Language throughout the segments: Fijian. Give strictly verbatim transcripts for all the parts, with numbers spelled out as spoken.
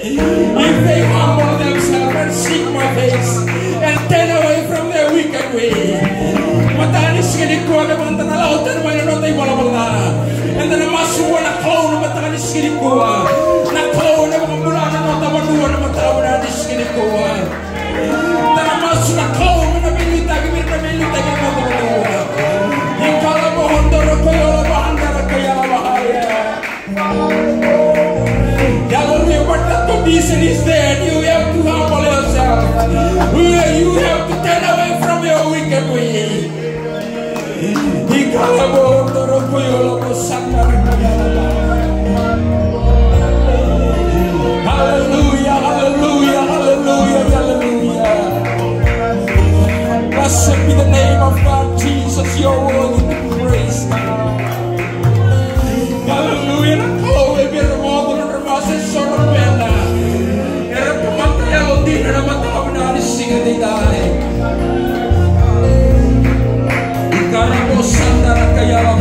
If they humble themselves and seek my face and turn away from their wicked way. Mataka ni siga nikua, kevaka eda na lako tani mai na noda ivalavala ca, eda na masu vua na Kalou na mataka ni siga nikua. Na Kalou ena vakabula na noda vanua na mataka ni siga nikua. Eda na masu na Kalou me na veiliutaki vei ira na veiliutaki na noda vanua. Ikalabo hondoro koyolo vahandara kayala vahaya. Hallelujah, but the condition is there. You have to humble yourself. You have to turn away from your wicked way. Ikalabo hondoro koyolo vahandara kayala vahaya. Hallelujah, hallelujah, hallelujah, hallelujah. Blessed be the name of God, Jesus, you're worthy to be praised. Hallelujah. Na Kalou e via rogoca na nodra vosa eso na luvena. Era tamata yalodina na mataka vinaka ni siga edaidai. Ikarabo sanda na kayala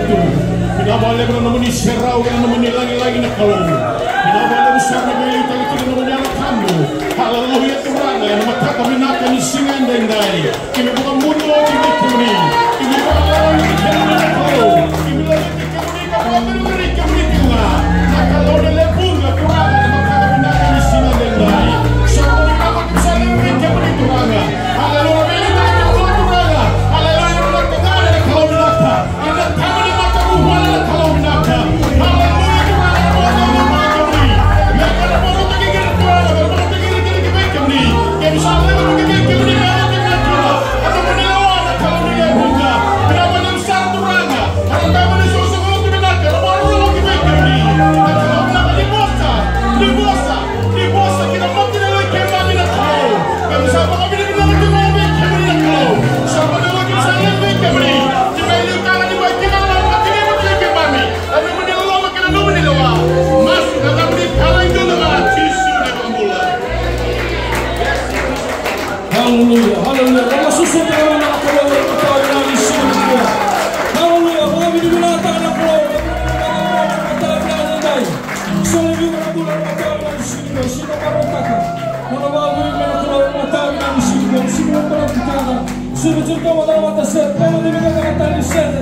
Vinaka vakalevu na nomuni serau kei na nomuni lagilagi na Kalou. Vinaka vakalevu sara na veiliutaki tiko na nomuni Yalo Tabu. Haleluya Turaga, ena mataka vinaka ni siga edaidai. Keimami vakamuduo ki vei kemuni. Keimami vakalougatataki kemuni na Kalou. Keimami laveti kemuni ka vakavinavinaka kemuni tiko ga. Na Kalou ni lewe vuqa Turaga ena mataka vinaka ni siga edaidai. Sa vakavinaka keimami sa lewai kemuni Turaga. Haleluya, veiliutaki kemuni Turaga. Haleluya, na Kalou vinaka. Ena tama ni matavuvale na Kalou vinaka. Haleluya, Turaga, na Kalou vinaka kemuni. Me ka na marautaki ira Turaga, me marautaki ira kina ki vei kemuni. Keimami sa lewai kemuni, kemuni me oti na kila. Na nomuni lewa na Kalou ni lewe vuqa. Vinaka vakalevu sara Turaga. Na nomuni soqosoqo lotu vinaka, na marau ki vei kemuni. Na Kalou vinaka ni vosa, ni vosa. Ni vosa ki na mata ni yaloi keimami na Kalou. Keimami sa vakavinavinaka tiko vei kemuni na Kalou. Sa vakavinavinaka tiko vei kemuni. Ni veiliutaki ni mai kina na mata ni yaloi keimami. Na nomuni loloma kei na nomuni lewa. Masu na nomuni kala i dua na Jisu na iVakabula. Haleluya, haleluya. Vakasoso tale ga na Kalou ena mataka vinaka ni siga nikua. Haleluya, vakavinavinakataka na Kalou. Vakavinavinakataka na Kalou ena mataka vinaka ni dai. Solia vei iko na bula ena mataka vinaka ni siga nikua. Sega ni marautaka. Nona vakavinavinaka na Kalou ena mataka vinaka ni siga nikua. Sega ni marautaka. Sega ni marautaka. Sega ni marautaka.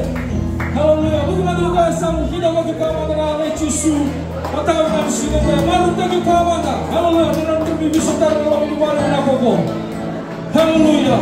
Haleluya. Vuki mada o koya sa mu kidavaki koya mada na yaca i Jisu. Mataka vinaka ni siga nikua. Marautaki koya mada. Haleluya. Ni na dui veisotari na loma ni vale vinaka oqo. Haleluya.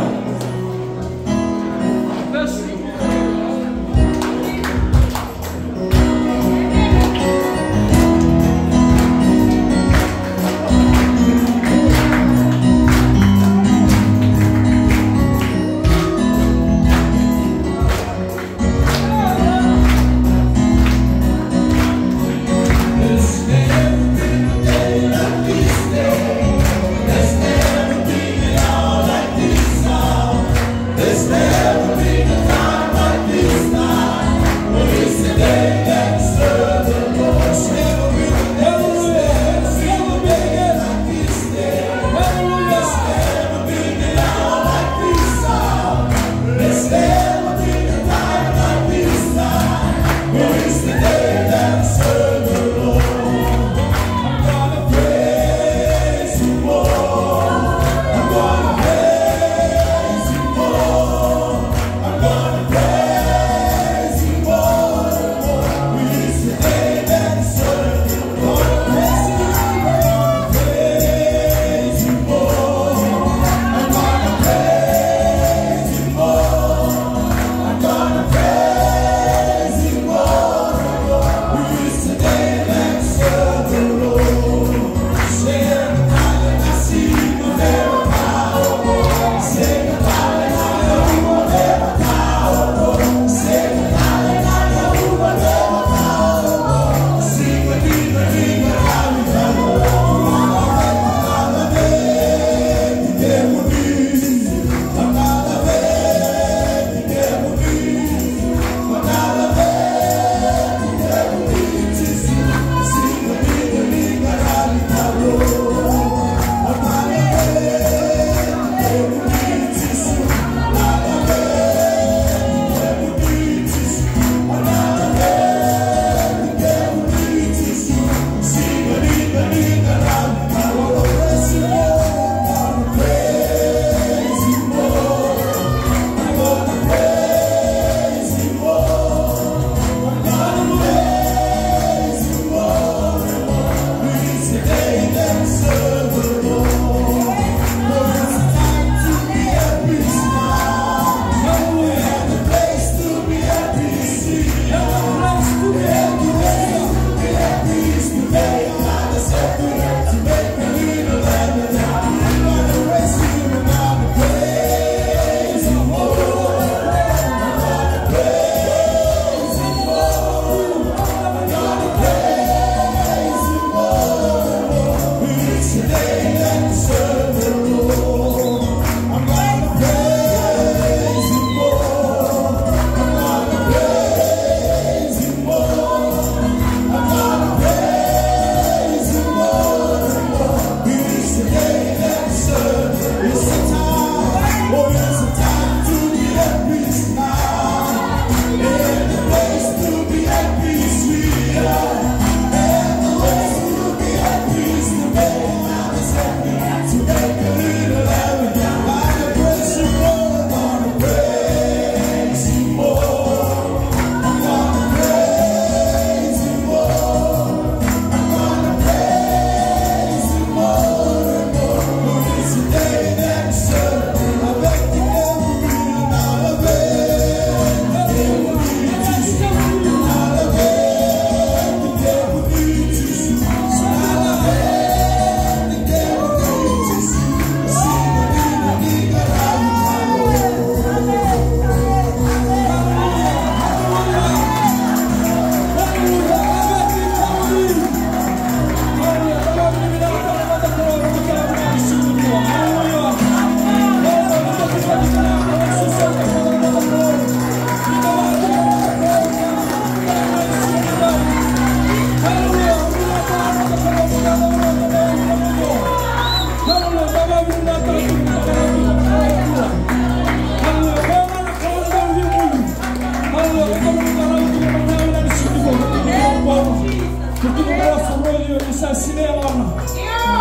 Sine ya gona.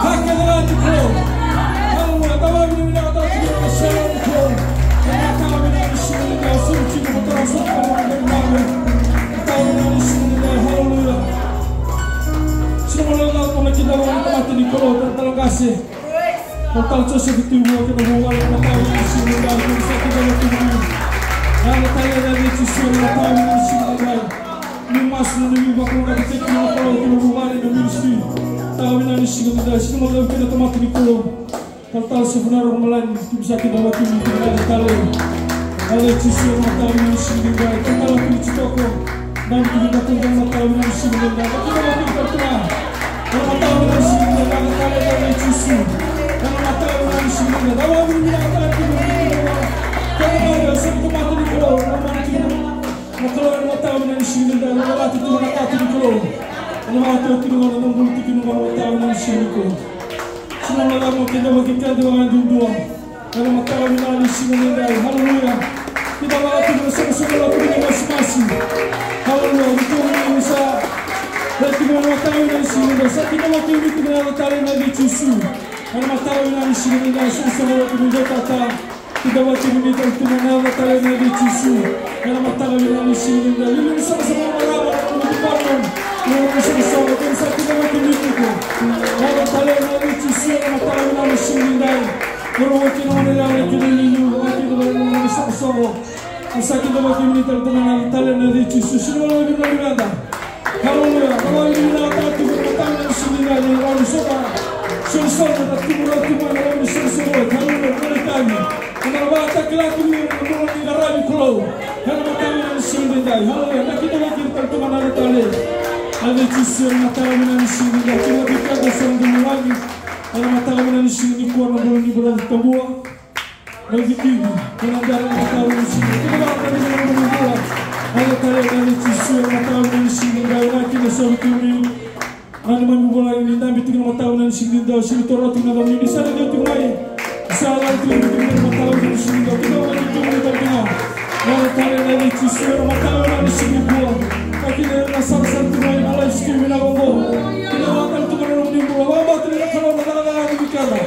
Ka kece ga ni Kalou. Haleluya. Tau vinaka, vinaka, tau vinaka, sere ni Kalou. Tau vinaka, sere ni Kalou. Sere ni Kalou. Sere ni Kalou. Tau vinaka, sere ni Kalou. Haleluya. Sere ni Kalou, na kidavaki na tamata ni Kalou, talatala qase. Talatala Josefa Tui Vua kei na vuvale, na mataka vinaka ni siga edaidai, ni sa kidavaki na mataka vinaka ni siga edaidai. Ni masu na ni vakalougatataki na Kalou kei na vuvale, na ministry. Mataka vinaka ni siga edaidai, sega ni macawa kei na tamata ni Kalou. Talatala Sefanaro Ramalani, ni sa kidavaki na mataka vinaka tale. Alex Jisu, mataka vinaka ni siga edaidai. Talatala Pili Titoko. Nani tu vinaka tu na mataka vinaka ni siga edaidai. Kidavaki na mataka. Ena mataka vinaka ni siga edaidai, na tale na Jisu. Ena mataka vinaka ni siga edaidai, na wavini vinaka tale tu na vinaka. Kena mai, au sa ni tamata ni Kalou, na mana tiko. Na Kalou, ena mataka vinaka ni siga edaidai, na lati tu na katu ni Kalou. Ena mataka tiko na, na bulu tiko na, na mataka vinaka ni siga ni Kalou. Sina na lamo keda vakikeda vakaduadua. Ena mataka vinaka ni siga edaidai. Haleluya. Kidavaki tiko na soqosoqo lotu ni masimasi. Haleluya. Ni tu ni sa. Ena mataka vinaka ni siga edaidai. Sa kidavaki tiko na yaca talei ni Jisu. Ena mataka vinaka ni siga edaidai. Soqosoqo lotu ni dua tata. Kidavaki tiko na yaca talei ni Jisu. Ena mataka vinaka ni siga edaidai. Ni soqosoqo marama. Ni soqosoqo. Ni soqosoqo. Ni sa kidavaki tiko. Yaca talei ni Jisu. Ena mataka vinaka ni siga edaidai. Koro wai kina wana yala kina liliu, wai kina wana yala ni soqosoqo. Ni sa kidavaki tiko na yaca talei ni Jisu. Sina wale vei na luveda. Haleluya. Kidavaki tiko na yaca talei ni Jisu. Ni na yala ni soqo. Soqosoqo, na tiko na tiko na yala ni soqosoqo. Haleluya. Kidavaki tiko na yaca talei ni Jisu. Ena mataka vinaka ni siga edaidai. Haleluya. Na kidavaki tiko na yaca talei ni Jisu. Ena mataka vinaka ni siga edaidai. Kidavaki tiko na yaca talei ni Jisu. Ena mataka vinaka ni siga nikua na bula ni bula tabua. Na vitivi, kei na dara ni mataka vinaka ni siga. Kei na mataka vinaka ni bula. Na yaca talei ni Jisu, na mataka vinaka ni siga. Vinaka kina sa vitivi. Na neimami bula ni dabe tiko na mataka vinaka ni siga. Dau sini toro tiko na dau ni sa na dau tiko mai. Sa la tiko na mataka vinaka ni siga. Kei na mataka vinaka ni siga. Na yaca talei ni Jisu, na mataka vinaka ni siga. Kei na sarasara tiko mai na live stream na oqo. Kei na mataka tiko na nomuni bula. Vakabauta ni na Kalou na cakacaka ni vei keda.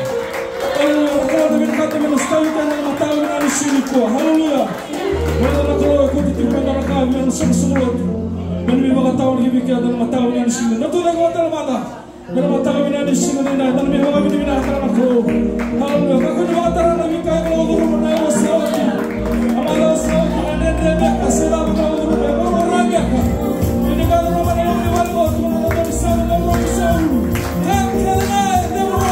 Haleluya. Kalou na vinakata me na sotava keda na mataka vinaka ni siga nikua. Haleluya. Baleta na Kalou e kauta tiko mai na ka me na soqosoqo lotu. Me na mai vakatawa ni vei keda na mataka vinaka ni siga. Na tucake vata na mata. Me na mataka vinaka ni siga edaidai. Na mai vakavinavinakataka na Kalou. Haleluya. Kakua ni vakatara na veika e vakacuruma na yalo sa oti. Na yalo sa oti, na dredre beka se cava ka vakacuruma, e vakacuruma beka. Ni ka curuma na yalo ni vale oti, na yalo ni sa, na yalo ni sa. Kakua ni vakatara.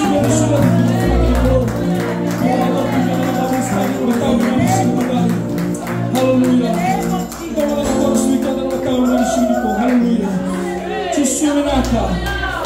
Hallelujah. Hallelujah. Jisu vinaka.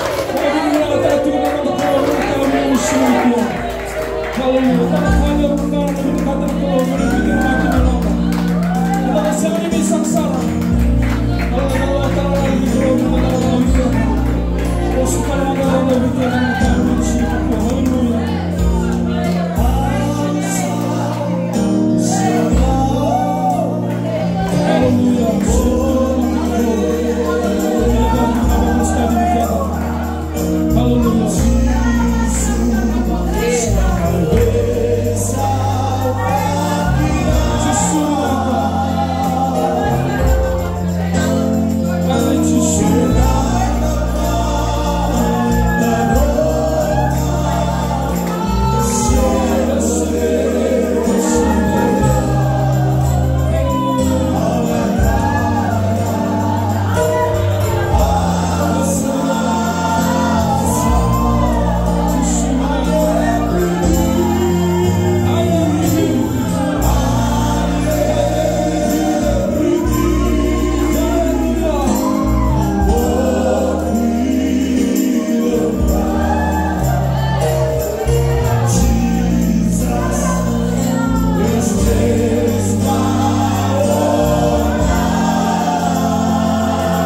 Hallelujah.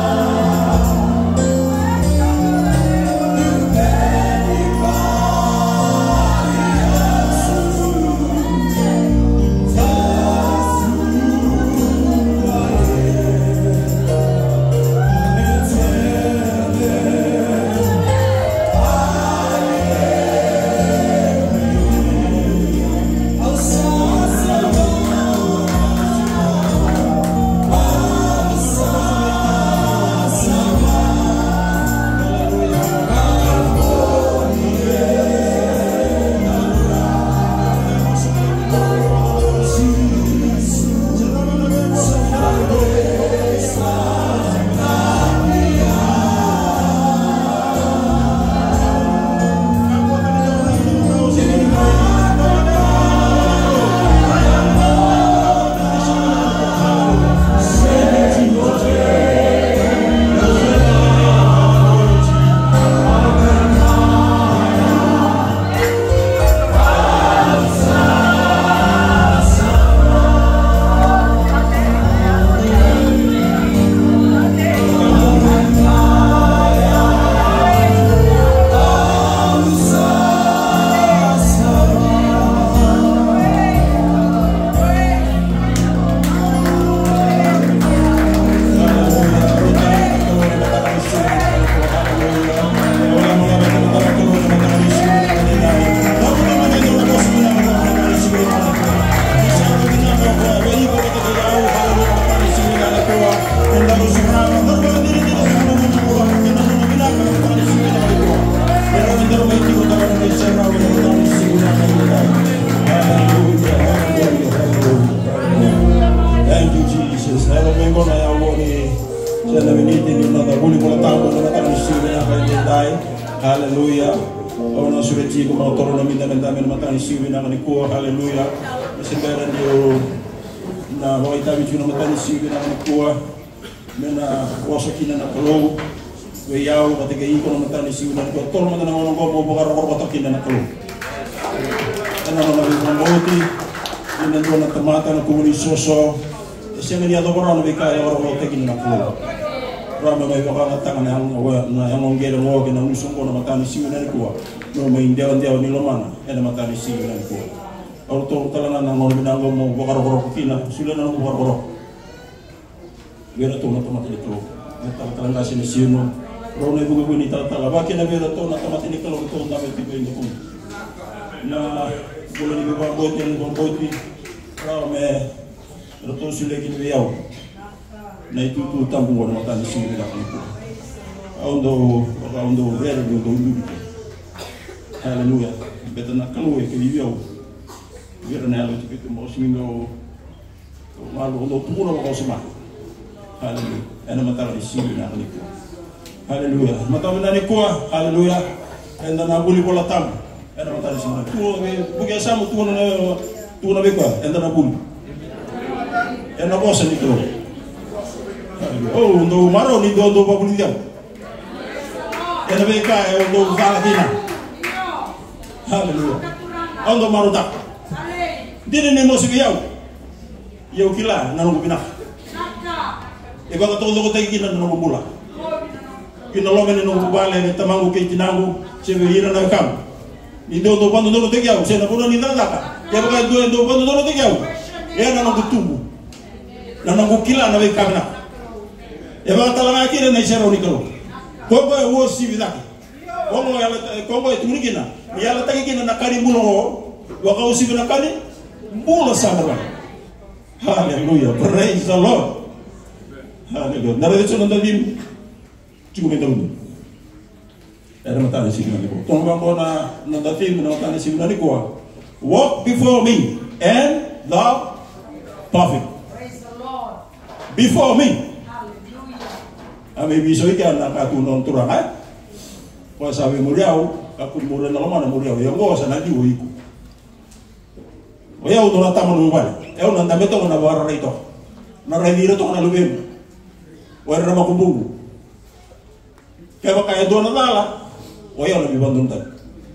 Thank you, Jesus. Hallelujah. Qo na yau ni, se na miniti ni noda vuli Vola Tabu ena mataka ni siga vinaka edaidai. Hallelujah. Au na sureti iko mo toro na midamidame ena mataka ni siga vinaka nikua. Hallelujah. Se bera niu na vakaitavi tiko ena mataka ni siga vinaka nikua me na vosa kina na Kalou vei au vata kei iko ena mataka ni siga vinaka nikua. Toro mada na gauna oqo mo vakarokorokotaka kina na Kalou. Ena nona veivakabauti ni na dua na tamata na kuvu ni soso e sega ni yacova rawa na veika e vakarautaka kina na Kalou. Rawa me mai vakayagataka na yago, na yago qele oqo kei na gusu oqo ena mataka ni siga vinaka nikua, me mai dewadewa ni lomana ena mataka ni siga vinaka nikua. Au taura tale ga na gauna vinaka oqo mo vakarokoroko kina, solia na nomu vakarokoroko vei iratou na tamata ni Kalou. Na talatala qase ni Sino, rau na ivakavuvuli ni talatala, vaka kina vei iratou na tamata ni Kalou ratou dabe tiko e Dekuqu. Na bula ni veivakabauti, ni vakabauti, rawa me ratou solia kina vei au na itutu tabu oqo ena mataka ni siga vinaka nikua. Au dau, au dau rere, au dau duduki. Haleluya. Baleta na Kalou e kacivi au vei ira na yalo e Ijipita, mo sega ni dau, dau galu, dau tukuna vakawasoma. Haleluya. Ena mataka ni siga vinaka nikua. Haleluya. Mataka vinaka nikua. Haleluya. Eda na vuli Vola Tabu. Ena mataka ni siga nikua, tu vei, vuki e yasamu, tu na, tu na vei koya, eda na vuli. Ena vosa ni Kalou. O, dou marau ni dou, dou vavulici au. Ena veika e dou cala kina. Haleluya. Au dou marautaka. Dina ni mosi vei au. Ia au kila na noqu vinaka. E vakatokotokotaki kina na noqu bula. Ki na loma ni noqu vale, vei tamaqu kei tinaqu, se vei ira na wekamu. Ni dou, dou vakadodonutaki au, se na vanua ni cakacaka. Kevaka e dua e dou vakadodonutaki au, e na noqu tubu. Na noqu kila na veika vinaka. E vakatale ga kina na iserau ni Kalou. Koya e uasivi cake. Koya e yala, koya e tukuni kina. Ni yalataki kina na ka ni bula oqo. Vakauasivi na ka ni bula sa vakarau. Hallelujah. Praise the Lord. Hallelujah. Na raica tiko na noda theme. Tiko mai Davudu. Ena mataka ni siga nikua. Toka vaqo na noda theme ena mataka ni siga nikua. Walk before me and thou perfect. Praise the Lord. Before me. Hallelujah. A me veiso i kea na ka tu na Turaga, e? Koya sa vei muri au, kakua ni muri na lomana, muri au. Ia oqo sa na liu o iko. O yau dua na tama luvale. Yau na dabe toka na vakararai toka. Na raici ira toka na luvemu. O ira na makubuqu. Kevaka e dua na cala, o yau na veivakadodonutaki.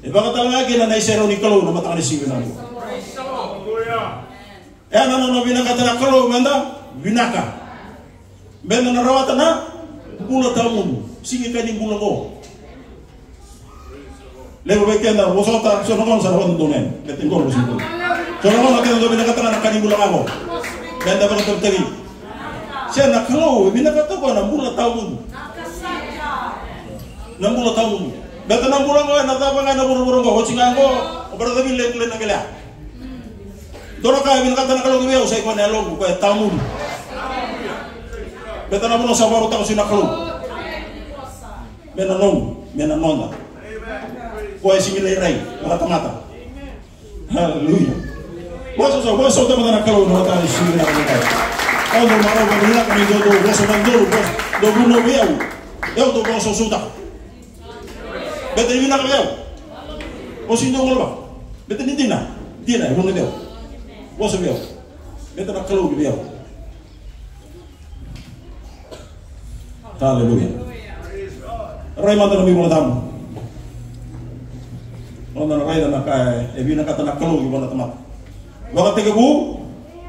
E vakatale ga kina na iserau ni Kalou na mataka ni siga nikua. E na nona vinakata na Kalou meda vinaka. Meda na rawata na bula tawamudu. Sega ni ka ni bula qo. Levu vei keda vosota, so na gauna sa na vakadodonu yani. Keda qo vosota. So na gauna keda dau vinakata ga na ka ni bula ga qo. Meda vakatavitaki. Se na Kalou e vinakata qo na bula tawamudu. Na bula tawamudu. Beta na bula qo ena cava ga ena vuravura qo, oti ga qo, o brother Vili e kila na qele ya. Dua na ka e vinakata na Kalou ki vei au, sa i koya na yaloqu, koya e tawamudu. Beta na vanua sa vakarautaka tiko na Kalou. Me na nomu, me na noda. Koya e sega ni rairai vakatamata. Haleluya. Vosa, vosa, vosa, tamata na Kalou na mataka ni siga nikua. Au dau marau vakavinaka ni dou, dou vosa na dou, vosa, dou vunau vei au. Au dau vosa, vosa, vosa. Beta ni vinaka vei au. O sega ni dau gole vaka. Beta ni dina. Dina, e vunau vei au. Vosa vei au. Beta na Kalou vei au. Haleluya. Rai mada na iVola Tabu. Noda na raica na ka e vinakata na Kalou ki vua na tamata. Vakatekivu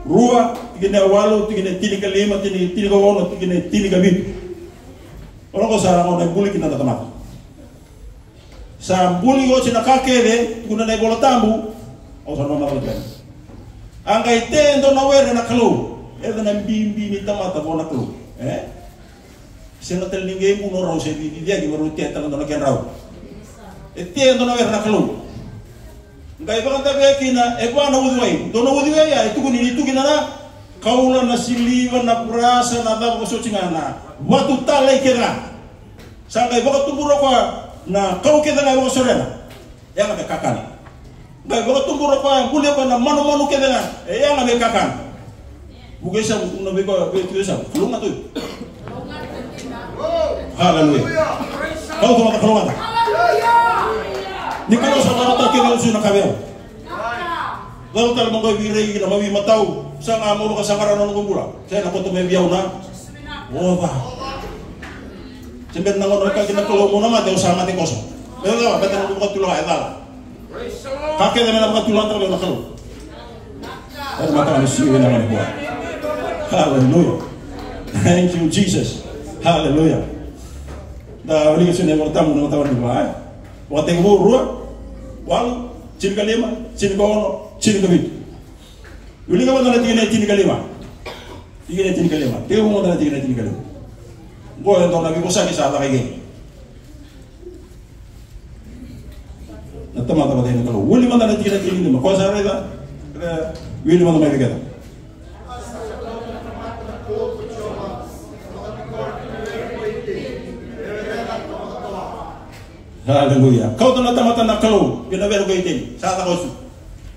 rua, tikina e walu, tikina e tinikalima, tini, tinikaono, tikina e tinikavitu. Oqo sa na gauna e buli kina na tamata. Sa buli oti na ka kece, tukuna na iVola Tabu. Au sa na macala tale. A qai tea e dua na were na Kalou. E ca na bibi ni tamata vua na Kalou. E? Sega tale ni qai buno rau se ciciyaki me rau tea tale dua na kedrau. E tea e dua na were na Kalou. Qai vakadavea kina e va na uciwai. Dua na uciwai ya e tukuni ni tu kina na koula, na siliva, na brasa, na cava ko soti ga na vatu talei kece ga. Sa qai vakatubura o koya na kau kece ga e vakasorena. Yaga me kakana. Qai vakatubura o koya, bulia o koya na manumanu kece ga e yaga me kakana. Vuki e yasamu, tukuna vei koya, vei tu e yasamu, kalou ga tu. Haleluya. Kau tu mata, kalou ga tu. Ni kalou sa vakatau kece ga tu na ka vei au. Cau tale mo qai virai kina mai veimatau. Sa ga mo vakasaqara na noqu bula. Sa na koto mai vei au na oca. Se bera na gauna ka kina Kalou mo na mate, au sa mate koso. Beta na noqu vakatulewa e cala. Ka kece me na vakatulewa tale na Kalou. Era mataka ni siga vinaka nikua. Hallelujah. Thank you, Jesus. Hallelujah. Da wilika tiko na iVola Tabu na mataka nikua, e? Vakatekivu rua, walu, tinikalima, tinikaono, tinikavitu. Wilika mada na tikina e tinikalima. Tikina e tinikalima. Tekivu mada na tikina e tinikalima. Qo e dua na veivosaki sa caka i ke. Na tamata vata kei na Kalou. Wili mada na tikina e tinikalima. Ko sa raica? E, wili mada mai vei keda. Haleluya. Kauta na tamata na Kalou ki na were ko Iteni. Sa caka oti.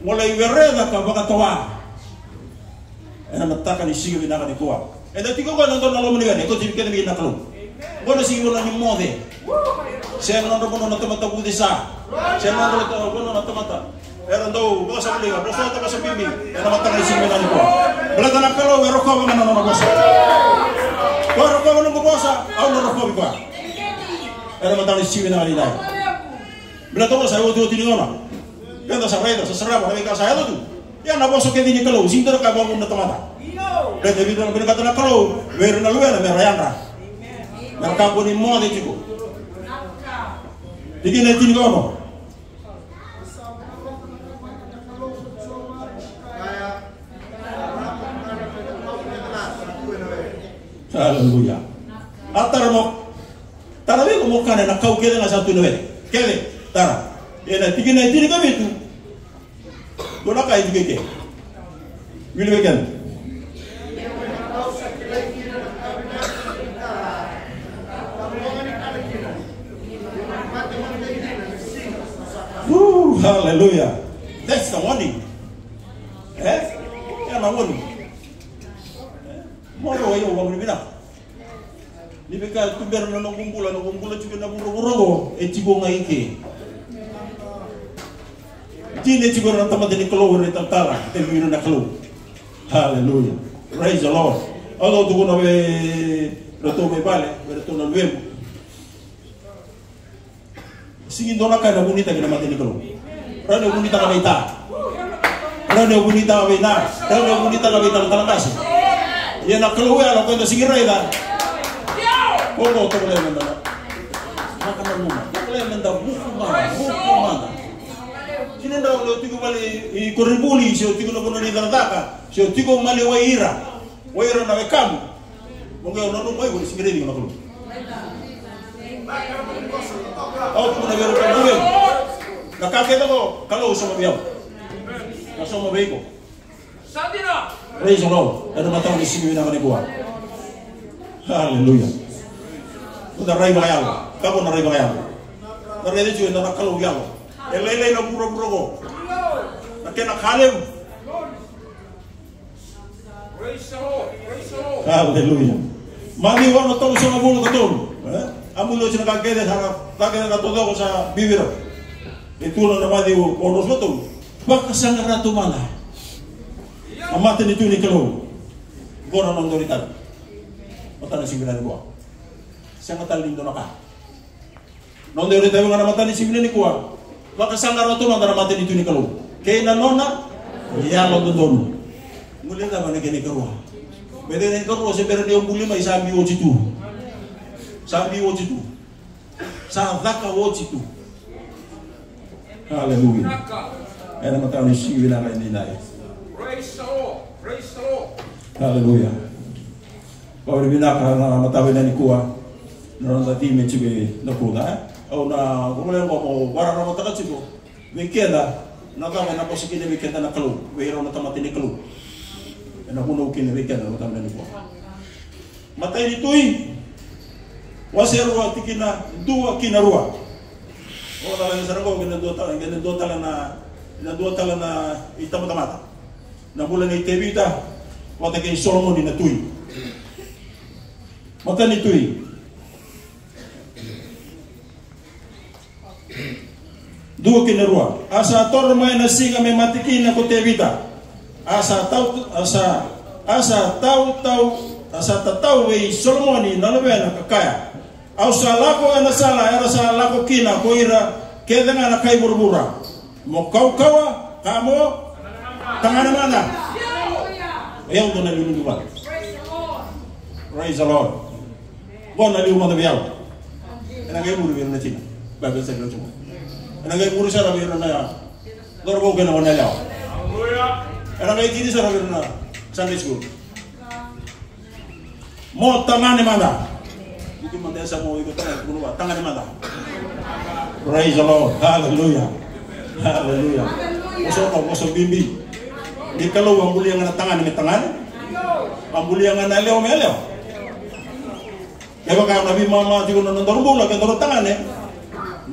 Mo lai wereca ka vakatawa. Ena mataka ni siga vinaka nikua. Eda tiko qo ena dua na loma ni were, e kauti keda mai na Kalou. Qo na siga vinaka ni moce. Sega na nodra vanua na tamata vucesa. Sega na nodra vanua na tamata era dau vosa voli ga, vosota vosa bibi ena mataka ni siga vinaka nikua. Baleta na Kalou e rokova ga na nona vosa. Ko rokova noqu vosa, au na rokovi koya. Ena mataka ni siga vinaka nikua. Baleta vosa e otioti ni gauna. Keda sa raica, sa sarava na veika sa yaco tu. Ia na vosa kece ni Kalou, sega ni dua na ka e vakavuna na tamata. Baleta e vinakata na Kalou vei ira na luvena me ra yadra, me ra kakua ni moce tiko. Tikina e tinikaono. Aleluya. A tara mo, tara vei iko mo kana ena kau kece ga sa tu ena wele. Kece, tara. Ena tikina e tinikavitu. Dua na ka e tiko eke. Wili vei keda. Ooh, hallelujah. That's the warning. Eh? Ia na warning. Moro, io, wa ni vinaka. Ni veika e tubera na noqu bula, noqu bula tiko na vuravura oqo, e tiko ga i ke. Dina e tiko na tamata ni Kalou, na talatala, e tiko na Kalou. Hallelujah. Praise the Lord. Au dau tukuna vei iratou mai vale, vei iratou na luvemu. Sega ni dua na ka ena vunitaki na mata ni Kalou. Rawa ni o vunitaka vei ta. Rawa ni o vunitaka vei na. Rawa ni o vunitaka vei talatala qase. Ia na Kalou e yalo, ko eda sega ni raica. Ko qo tovolea meda na. Maka na luma. Tovolea meda vuku mada, vuku mada. Kina drau ni o tiko vale i koronivuli, se o tiko na vanua ni cakacaka, se o tiko maliwai ira. O ira na wekamu. Mo qai o nanuma iko ni sega ni raici iko na Kalou. Au tukuna vei ira na Kalou. Na ka kece qo, Kalou sauma vei au. Na sauma vei iko. Praise the Lord. Ena mataka ni siga vinaka nikua. Hallelujah. Eda rai vakayalo. Ka qo na rai vakayalo. Na rai tiko ena Kalou yalo. E lailai na vuravura qo. Na kena ka levu. Praise the Lord. Praise the Lord. Hallelujah. Maciu ono tolusagavulu ka tolu. Eh? A buli oti na ka kece sa, ka kece ka totoko sa bibi ira. E tukuna na Maciu ono tolusagavulu ka tolu. Vakasaqara tu mada. A matanitu ni Kalou. Qo na noda itavi. Mataka ni siga vinaka nikua. Sega tale ni dua na ka. Noda itavi ga na mataka ni siga vinaka nikua. Vakasaqara tu mada na matanitu ni Kalou kei na nona yalododonu. Qo e cava na kena ikarua? Me kena ikarua, se bera ni o buli mai, sa biu oti tu. Sa biu oti tu. Sa caka oti tu. Hallelujah. Ena mataka ni siga vinaka nikua. Praise the Lord. Praise the Lord. Hallelujah. Vakavinavinaka na mataka vinaka nikua. Na noda theme e tiko na kuca, e? Au na, au na gole qo mo vakararamataka tiko vei keda na cava ena vosa kina vei keda na Kalou, vei rau na tamata ni Kalou. Ena vunau kina vei keda na mataka vinaka nikua. Matai ni Tui, wase rua, tikina dua ki na rua. O cala ni sara qo, kena dua tale, kena dua tale na, kena dua tale na itabatamata. Na bula nei Tevita vata kei Solomoni na tui. Matai ni Tui dua ki na rua. A sa toro mai na siga me mate kina ko Tevita, a sa tau, a sa, a sa tau, tau, a sa tatau vei Solomoni na luvena ka kaya, Au sa lako ena sala era sa lako kina ko ira kece ga na kai vuravura. Mo kaukauwa ka mo tagane mada. E au dua na liuliu vale. Praise the Lord. Qo na liu mada vei au. Ena qai muri vei ira na tina. Bible study na tiko. Ena qai muri sara vei ira na cauravou kei na goneyalewa. Ena qai tini sara vei ira na Sunday school. Mo tagane mada. Iko mada e sa mo iko tagane, tukuna vua, tagane mada. Praise the Lord. Hallelujah. Hallelujah. Vosa, vosa bibi. Ni Kalou a bulia ga na tagane me tagane. A bulia ga na yalewa me yalewa. Kevaka na veimama tiko na nodaru bula, ke daru tagane,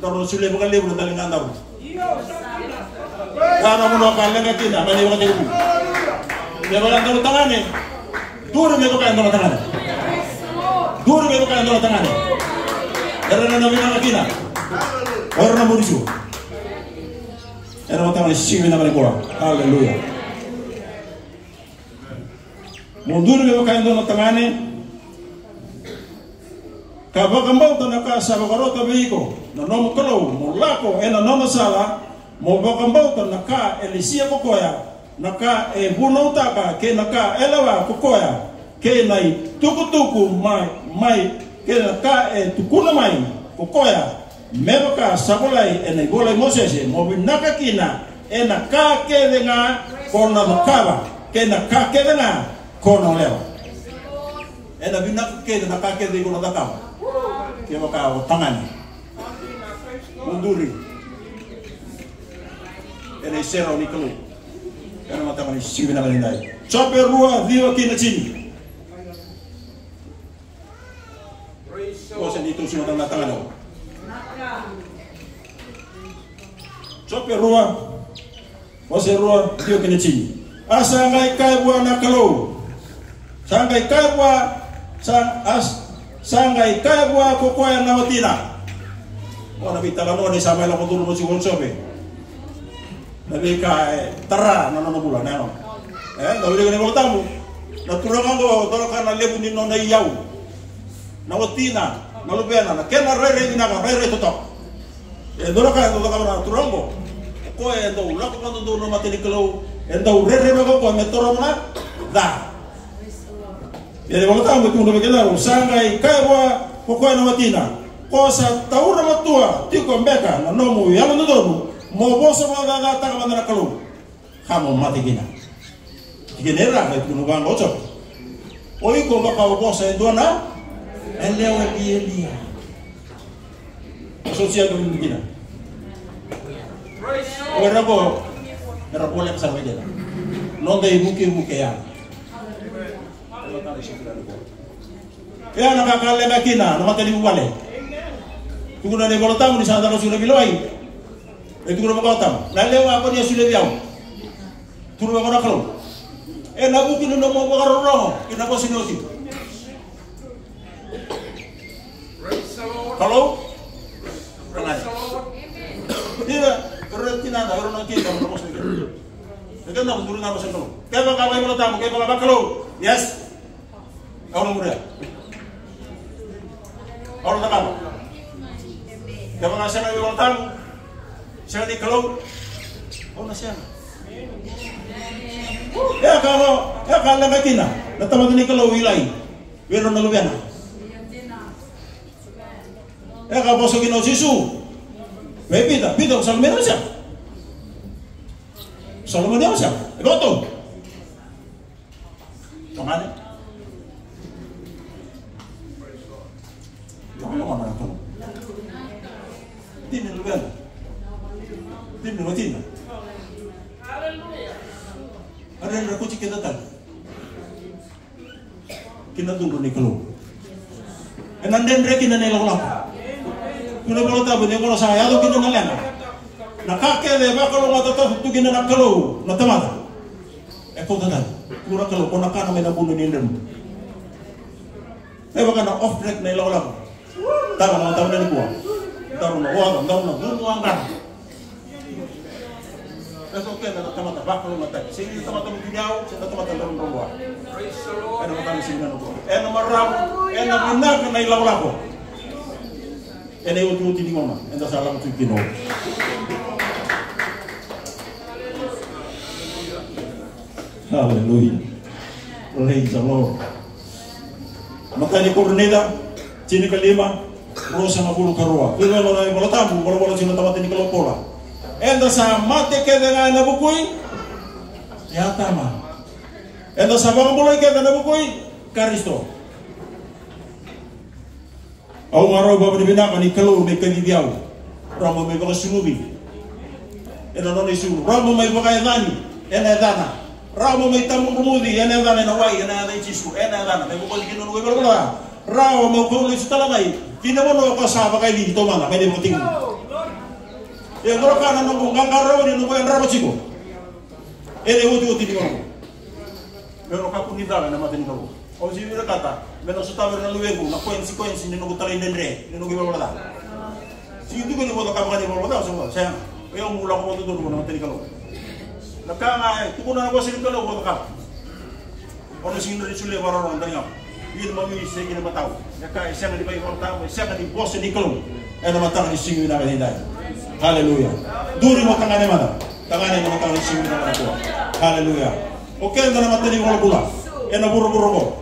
daru na solia vakalevu na daligadaru. Ia na vanua ka leqa kina mai na ivakatekivu. Me vaka e dua na tagane, duri me vaka e dua na tagane. Duri me vaka e dua na tagane. Era na vinaka kina. Era na muri tu. Era mataka ni sivi na kani koa. Haleluya. Mo duri me vaka e dua na tagane ka vakabauta na ka sa vakarota vei iko na nomu Kalou, mo lako ena nona sala, mo vakabauta na ka e lesia ko koya, na ka e vunautaka kei na ka e lewa ko koya, kei na itukutuku mai, mai kei na ka e tukuna mai ko koya, me vaka sa volai ena ivola i Mosese, mo vinaka kina ena ka kece ga ko na cakava kei na ka kece ga ko na lewa. Ena vinaka kece na ka kece iko na cakava. Kevaka o tagane, mo duri ena iserau ni Kalou ena mataka ni sivi na kani dai. Jope rua, ciwa ki na tini. Ko se ni tu sima na tagane. Jope rua, ko se rua, ciwa ki na tini. A sa qai kaya vua na Kalou. Sa qai kaya vua, sa, a, sa qai kaya vua ko koya na watina. O na veitalanoa ni sa mai lako curu mo tiko o Jope. Na veika e tara na nona bula, na yalona. E, na wilika ni Vola Tabu. Na turaga oqo, toroka na levu ni nona iyau. Na watina, na luvena, na kena rairai vinaka, rairai totoka. E dua na ka e dau cakava na turaga oqo. O koya e dau lako vakadodonu na mata ni Kalou, e dau rerevaka o koya me toro na ca. Ia ni Vola Tabu e tukuna vei kedaru, sa qai kaya vua ko koya na watina, ko sa taura matua tiko beka na nomu yalododonu mo vosa vakacacataka vata na Kalou, ka mo mate kina. Tikina e ra, qai tukuna vaqo o Jope. O iko vaka o vosa e dua na yalewa lialia. Sa oti ya dua na tikina. O ira qo era voleka sara vei keda. Noda ivukevuke ya. Ia na ka ka leqa kina na mata ni vuvale. Tukuna na iVola Tabu ni sa caka tiko na veilewai. E tukuna vaka o tama, na lewa ko ni a solia vei au. Tukuna vaka na Kalou, ena vuku ni nomu vakarorogo ki na vosa ni oti. Kalou. Kalou. Ira, ira tinana, ira na tinana, na vosa ni Kalou. Ira na vosa ni Kalou. Kevaka vaka iVola Tabu, kevaka vaka Kalou. Yes. Au na muria. Au na cakava. Kevaka sega ni Vola Tabu, sega ni Kalou, au na sega. E ka, e ka leqa kina na tamata ni Kalou i Ilai vei ira na luvena. E ka vosa kina o Jisu vei Pita, Pita, o sa lomani au se sega? O sa lomani au se sega? E ka o tou tagane. Tagane, tagane. Tini luvena. Tini watina. A dredre kuti keda tale ki na cudru ni Kalou. Ena dredre kina na ilakolako. Tukuna na iVola Tabu ni gauna sa yaco kina na leqa, na ka kece e vakalougatataka tu kina na Kalou na tamata, e kauta tani. Tukuna na Kalou, ko na kana mai na vuna ni dredre. E vaka na off track na ilakolako. Tara na, tara na nikua. Tara na oca, tara na vunu a qara. E so keda na tamata vakalougatataki. Sega ni tamata muduki au, se na tamata drodro vua. Ena mataka ni siga nikua, ena marau, ena vinaka na ilakolako. Ena iotioti ni gauna eda sa lako tu kina. Hallelujah. Praise the Lord. Matai ni Korinica, tinikalima, ruasagavulu ka rua. Vei ira na iVola Tabu, volavola tiko na tamata ni Kalou o Paula. Eda sa mate kece ga ena vukui Atama. Eda sa vakabulai kece ena vukui Karisito. Au marau vakavinavinaka ni Kalou me kacivi au. Rawa mo mai vakasunuvi ena nona isulu. Rawa mo mai vakayacani ena yacana. Rawa mo mai tabudrumuci ena yacana, ena wai, ena yaca i Jisu, ena yacana. Me vakaoci kina na noqu ivalavala ca. Rawa mo kau lesu tale mai ki na vanua ko sa vakayacini taumada mai na ivakatekivu. E dua na ka na noqu qaqarauni, noqu yadrava tiko ena iotioti ni gauna. Me na kakua ni cala ena mata ni Kalou. Au sega ni vinakata me na sotava na luvequ na consequence ni noqu talaidredre ni noqu ivalavala ca. Sega ni tukuni mo cakava ga na ivalavala ca, o sa sega. O yau mo lako vakadodonu vua na mata ni Kalou. Na ka ga e tukuna na vosa ni Kalou mo cakava. O na sega ni solia vakarorogo na tani ga. Ia na mami sega ni matau. Na ka e sega ni vaivakarau, e sega ni vosa ni Kalou. Ena mataka ni siga vinaka edaidai. Haleluya. Duri mo tagane mada. Tagane ena mataka ni siga vinaka nikua. Haleluya. O keda na mata ni iVolatabu ena vuravura oqo.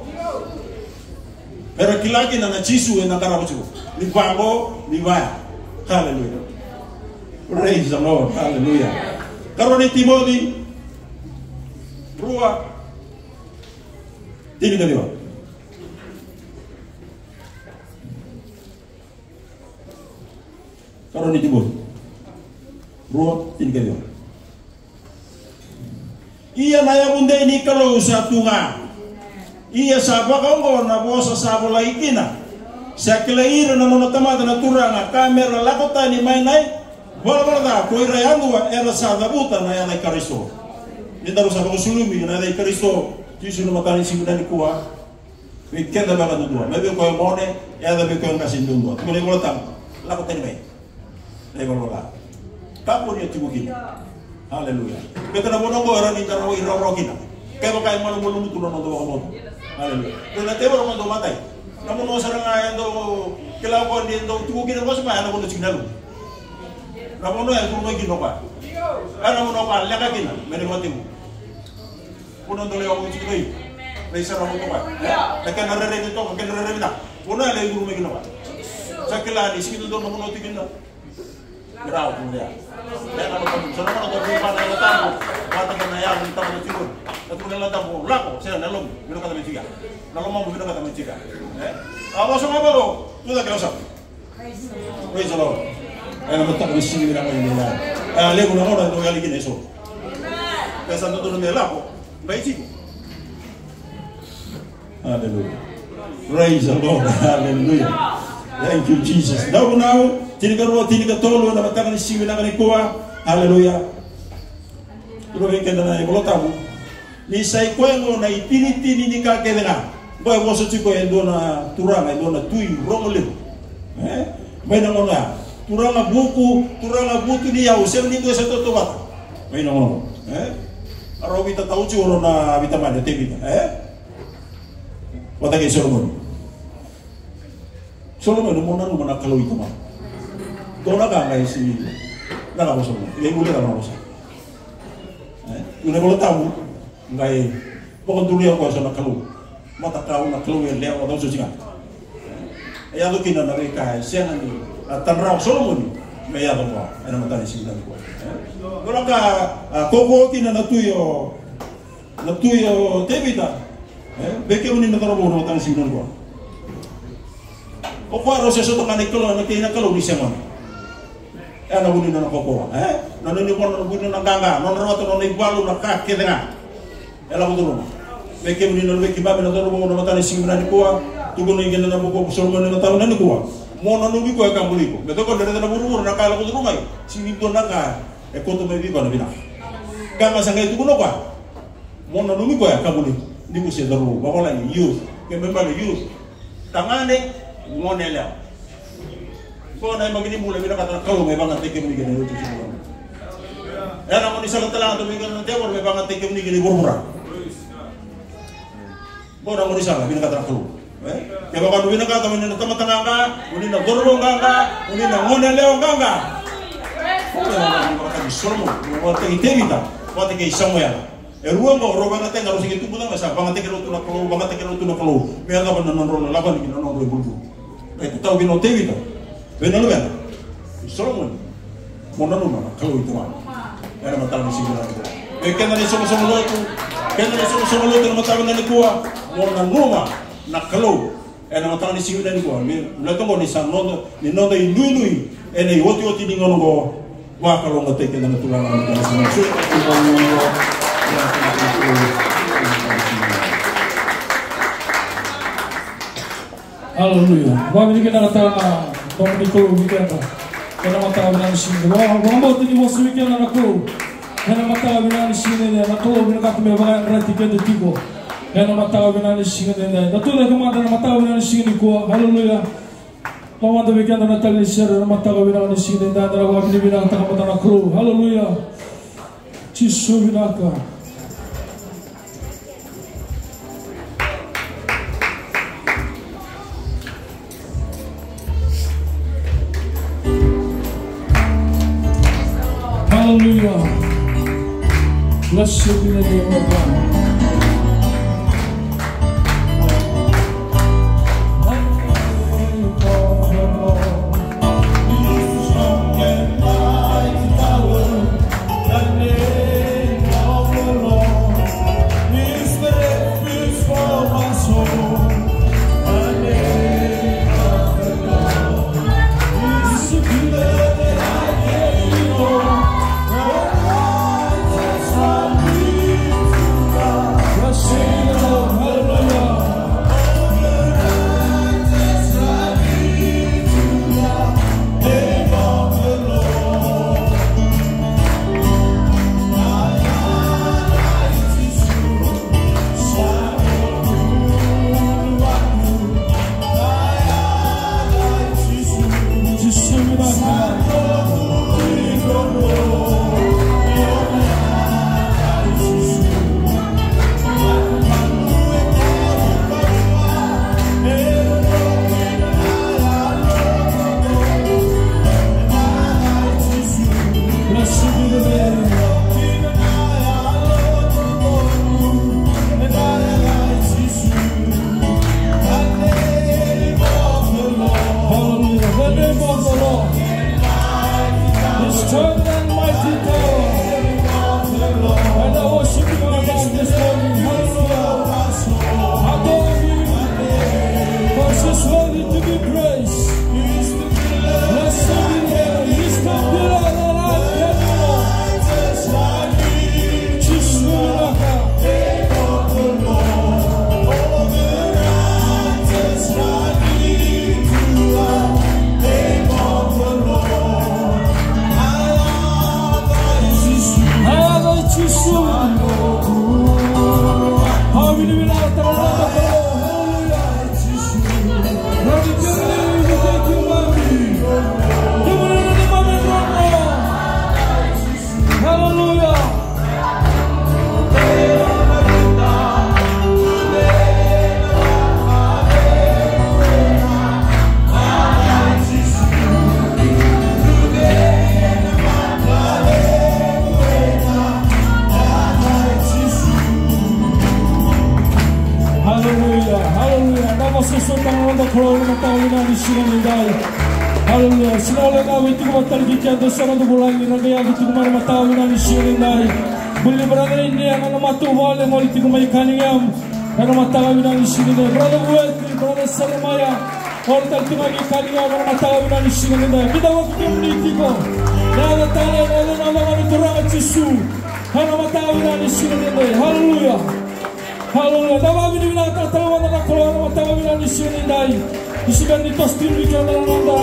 Era kila kina na Jisu ena qarava tiko. Ni vaqo, ni vaya. Haleluya. Praise the Lord. Haleluya. Karua ni Timoci rua, tinikaciwa. Karua ni Timoci rua, tinikaciwa. Ia na yavu dei ni Kalou sa tu ga. Ia sa vakaoqo na vosa sa volai kina. Sa kilai ira na nona tamata na Turaga ka me ra lako tani mai na ivalavala ca ko ira yadua era sa cavuta na yaca i Karisito. Ni daru sa vakasulumi na yaca i Karisito, Jisu, na mataka ni siga nikua. Vei keda vakadudua, mai vei koya gone, yaco vei koya qase duadua. Tukuna na iVolatabu, lako tani mai na ivalavala ca. Kakua ni o tiko kina. Haleluya. Baleta na vanua oqo e rawa ni da rawai rawarawa kina kevaka e malumalumu tu na noda vakabauta. Haleluya. Baleta na tevoro e dau matai. Na vanua sara ga e dau kila o koya ni dau tiko kina, koya sa mai, ya na vanua tiko na yalo. Na vanua e curu mai kina o koya. Ya na vanua o koya leqa kina mai na vakatekivu. Vanua dau lai wavoki tiko mai. Lai sara mo toka. Na kena rerevitaka, kena rerevitaka. Vanua e lai curu mai kina o koya. Sa kila ni sega ni dodonu na vanua tiko kina. Rawa tu ya. Leqa na vanua, sa na vanua dau vei vana na Yalo Tabu. Vata kei na yalo ni tamata tiko. Na tukuna na Yalo Tabu, lako, sega na yalomu, vinakata me tiko ya. Na lomamu, vinakata me tiko ya. E? A vosa ga vaqo, tu cake o sa. Praise the Lord. Ena mataka ni siga vinaka edaidai. E a levu na gauna e dau yali kina eso. Ke sa dodonu me lako, bai tiko. Hallelujah. Praise the Lord. Hallelujah. Thank you, Jesus. Dau nau, tinikarua, tinikatolu, ena mataka ni siga vinaka nikua. Hallelujah. Tukuna vei keda na iVolatabu. Ni sa i koya oqo na itinitini ni ka kece ga. Oqo e vosa tiko e dua na turaga, e dua na tui rogo levu. E? Mai na gauna ya. Turaga vuku, turaga vutuniyau, sega ni dua e sa tautauvata. Mai na gauna oqo. E? A rau veitatau tiko o rau na veitamani o Tevita. E? Vata kei Solomoni. Solomoni, mo nanuma na Kalou i tamana. Dua na ka qai sega ni, na ka vosa Solomoni. Ia, i vuli na ka vosa. E? Tukuna na iVolatabu, qai vakaduria o koya eso na kalou. Matakau, na kalou yalewa, cau soti ga. E yaco kina na veika e sega ni a tadra o Solomoni me yaco vua ena mataka ni siga nikua. E? Dua na ka, a, kaukaua kina na tui o, na tui o Tevita. E? Vei kemuni na cauravou ena mataka ni siga nikua. O koya rau se sota ga na ikalou, na kei na Kalou ni sega ni. E na vuni nona kaukauwa, e? Na nona ivona, na vuni nona qaqa, nona rawata nona ivalu, na ka kece ga. E lako curuma. Me kemuni na luvei keimami na cauravou na mataka ni siga vinaka nikua, tukuna kina na bukawaqa o Solomoni na mataka vinaka nikua. Mo nanumi koya ka buli iko. Me toko ni raica na vuravura na ka e lako curuma mai. Sega ni dua na ka e kauta mai vei koya na vinaka. Ka ga sa qai tukuna o koya. Mo nanumi koya ka buli iko. Ni ko se cauravou, vavalagi, youth. Ke me bale youth. Tagane, gone yalewa. Qo na yabaki ni bula, vinakata na Kalou me vakayagataki kemuni kina ena iotioti ni bula. Ena gaunisala tale ga tou veiqaravi na tevoro me vakayagataki kemuni kina i vuravura. Qo na gaunisala, vinakata na Kalou. E? Kevaka o vinakata mo ni na tamata qaqa, mo ni na cauravou qaqa, mo ni na gone yalewa qaqa. Qo na vakayagataki Solomoni, vakayagataki Tevita, vakayagataki Samuela. E rua oqo, rau vakayagataki, rau sega ni tubu cake, sa vakayagataki rau tu na Kalou, vakayagataki rau tu na Kalou. Me yacova na nodrau lako yani ki na nodrau ibulubulu. Qai tatau kina o Tevita vei na luvena, i Solomoni. Mo nanuma na Kalou i tamana. Ena mataka ni siga nikua. Vei keda na isoqosoqo lotu, keda na isoqosoqo lotu ena mataka nikua. Mo nanuma na Kalou. Ena mataka ni siga nikua, me baleta oqo ni sa noda, ni noda inuinui ena iotioti ni gauna oqo. Vakalougatataki keda na Turaga na Kalou. Aleluya. Vakavinavinakataka na domo ni Kalou vei keda ena mataka vinaka ni siga. Vakabauta ni vosa vei keda na Kalou ena mataka vinaka ni siga, na Kalou vinakata me vakayadrati keda tiko. Ena mataka vinaka ni siga edaidai. Da tucake mada ena mataka vinaka ni siga nikua. Haleluya. Lako mada vei keda na tali ni sere ena mataka vinaka ni siga edaidai. Da na vakavinavinakataka mada na Kalou. Haleluya. Jisu vinaka. Hallelujah. Blessed be the name of God. Hallelujah. The name of the Lord is strong and mighty power. And I worship you, my God, this morning. Hallelujah. Adore him, for he's worthy to be praised. Blessed be the Lord. He's the pillar that I can rely on. Jisu vinaka. Hallelujah. Hallelujah, hallelujah. Na vosota na noda Kalou ena mataka vinaka ni siga nidai. Hallelujah. Siga levu ga vei tiko vata tale kei keda, sa noda vulagi, na qai yaco tiko mai na mataka vinaka ni siga nidai. Buli brother India, na matavuvale, gole tiko mai Cunningham. Ena mataka vinaka ni siga nidai. Brother Vueti, brother Salemaia, gole tale tiko mai Cunningham, ena mataka vinaka ni siga nidai. Kidavaki kemuni tiko. Na yaca tale, na yaca, na yaca ni Turaga Jisu. Ena mataka vinaka ni siga nidai. Hallelujah. Hallelujah. Da vakavinavinakataka tale mada na Kalou ena mataka vinaka ni siga nidai. Ni se bera ni toso tiko vei keda na noda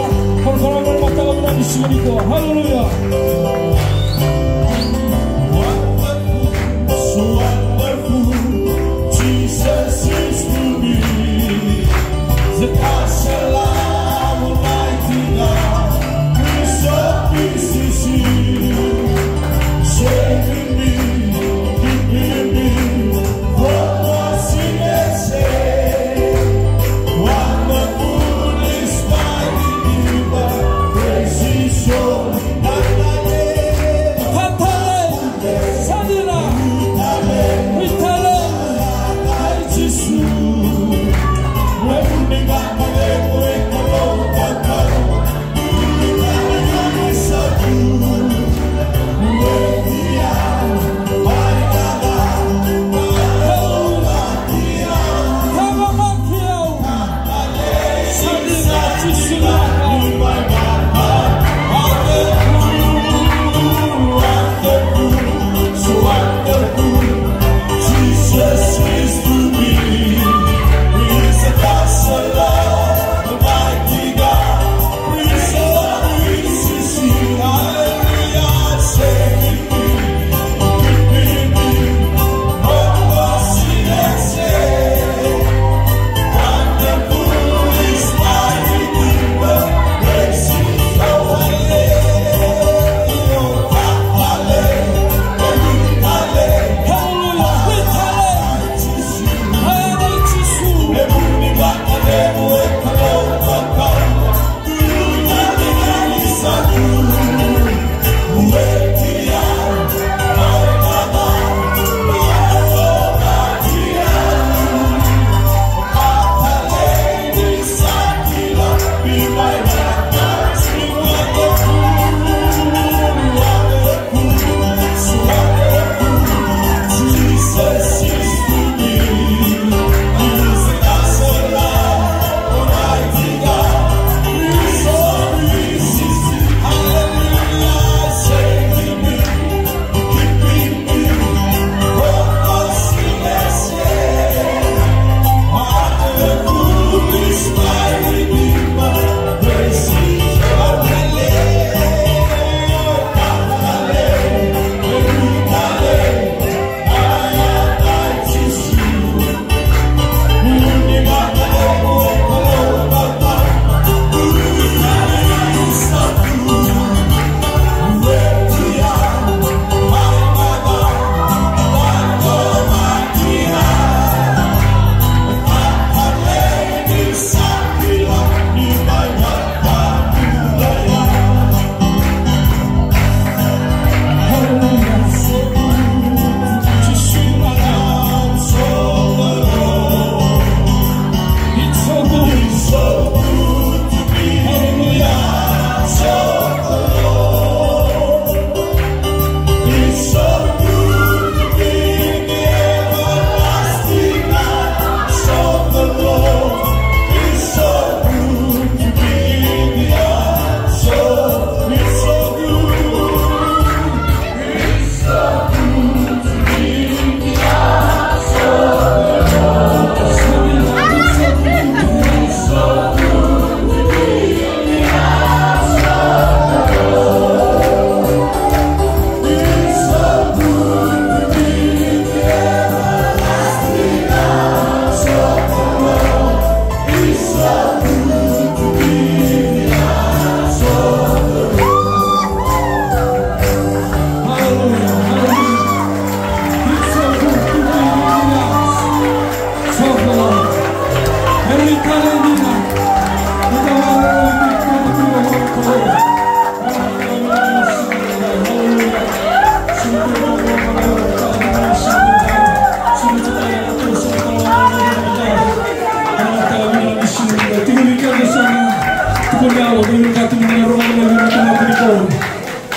korokoro ena mataka vinaka ni siga nikua. Hallelujah. So wonderful Jesus is to me. The counselor, Almighty God, Prince of Peace is he. Saving me, keeping me, Praise His holy name.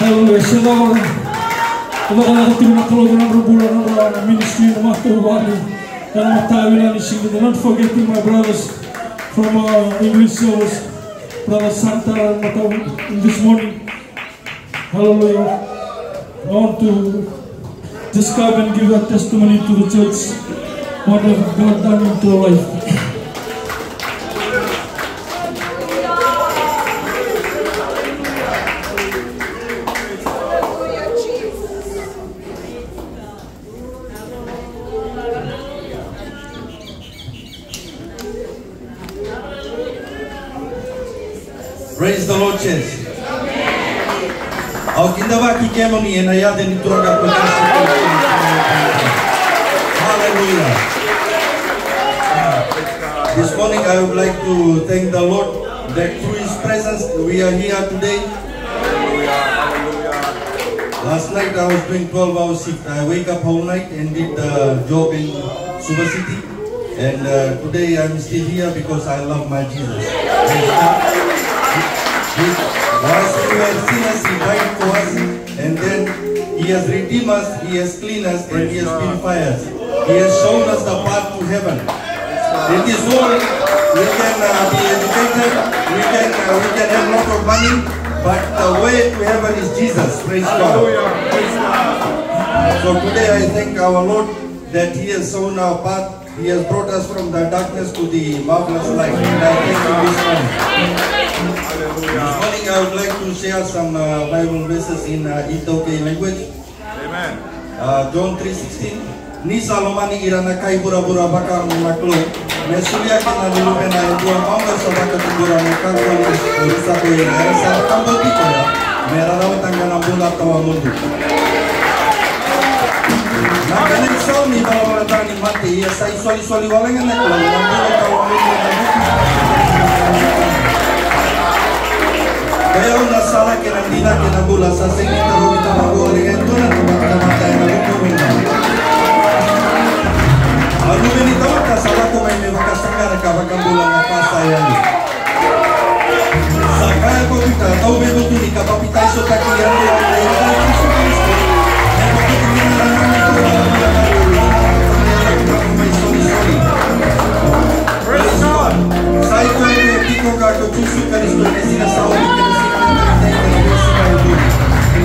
Hallelujah. Sa cakacaka tiko na Kalou ena nodra bula, na nodra ministry, na matavuvale. Ena mataka vinaka ni siga, don't forget my brothers from, uh, English service, Brother Santa, mataka this morning. Hallelujah. I want to just come and give a testimony to the church, what have God done into your life. Praise the Lord, church. Au kidavaki kemuni ena yaca ni Turaga ko Jisu Karisito. Hallelujah. This morning I would like to thank the Lord that through His presence we are here today. Last night I was doing twelve hour shift. I wake up whole night and did the job in Suva City. And, uh, today I'm still here because I love my Jesus. Praise God. He, he, whilst we were sinners, He died for us. And then He has redeemed us, He has cleaned us, and He has purified us. He has shown us the path to heaven. In this world, we can, uh, be educated, we can, uh, we can have lot of money, but the way to heaven is Jesus. Praise God. So today I thank our Lord that He has shown our path. He has brought us from the darkness to the marvelous light. And I thank you this morning. This morning I would like to share some, uh, Bible verses in, uh, Itāukei language. Amen. Uh, John three sixteen. Ni sa lomani ira na kai vuravura vakaoqo na Kalou, me solia kina na Luvena e dua mauga sa vakatubura me kakua ni rusa ko ira, era sa vakabauti koya, me ra rawata ga na bula tawamudu. Na kena isau ni valavala ca ni mate, ia sa isolisoli wale ga na Kalou, na bula tawamudu ena vuku. Koi au na sala kei na dina kei na bula, sa sega ni tarovi Tamaqu wale ga e dua na tamata ena vuku. A Luve ni tamata sa lako mai me vakasaqara ka vakabula na ka sa yali. Sa kaya ko Pita, dou veivutuni ka papitaisotaki yani ena yaca i Jisu Karisito. Me vukei kina na nona itukutuku mai solisoli. Praise God. Sa itukutuku tiko ga ko Jisu Karisito ena siga sa oti kei na siga ni mataka ena veisiga e muri.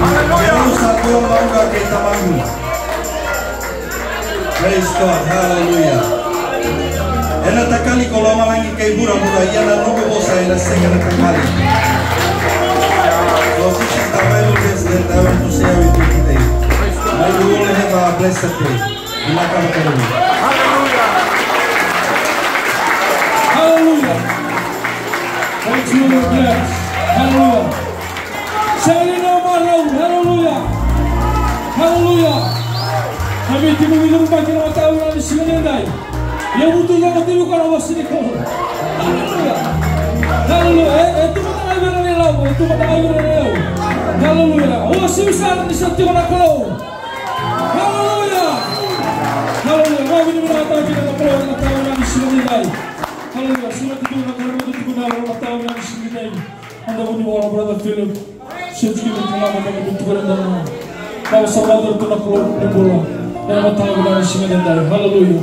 Hallelujah. Au sa dua mauga kei Tamaqu. Praise God. Hallelujah. Ena takali ko lomalagi kei vuravura, ia na noqu vosa ena sega na takali. So this is the Bible verse that I want to share with you today. May you all have a blessed day. Vinaka vakalevu. Hallelujah. Hallelujah. Thank you, Lord. Yes. Hallelujah. Sega ni na marau. Haleluya. Haleluya. Na veitiki ni curuma kina mataka vinaka ni siga ni dai. Ia vutu cava tiko na vosa ni Kalou. Haleluya. Haleluya. E, e tu mada ga vei ira na ilavo, e tu mada ga vei ira na ilavo. Haleluya. O siu sara ni sa tiko na Kalou. Haleluya. Haleluya. Vakavinavinakataka kina na Kalou ena mataka vinaka ni siga ni dai. Haleluya. Sega ni tu na Kalou, tu na Kalou ena mataka vinaka ni siga ni dai. Eda vunivola brother Philip. Sega ni tu na Kalou, tu na Kalou. Baba sa vakadua tu na Kalou, tu na Kalou. Ena mataka vinaka ni siga ni dai. Haleluya.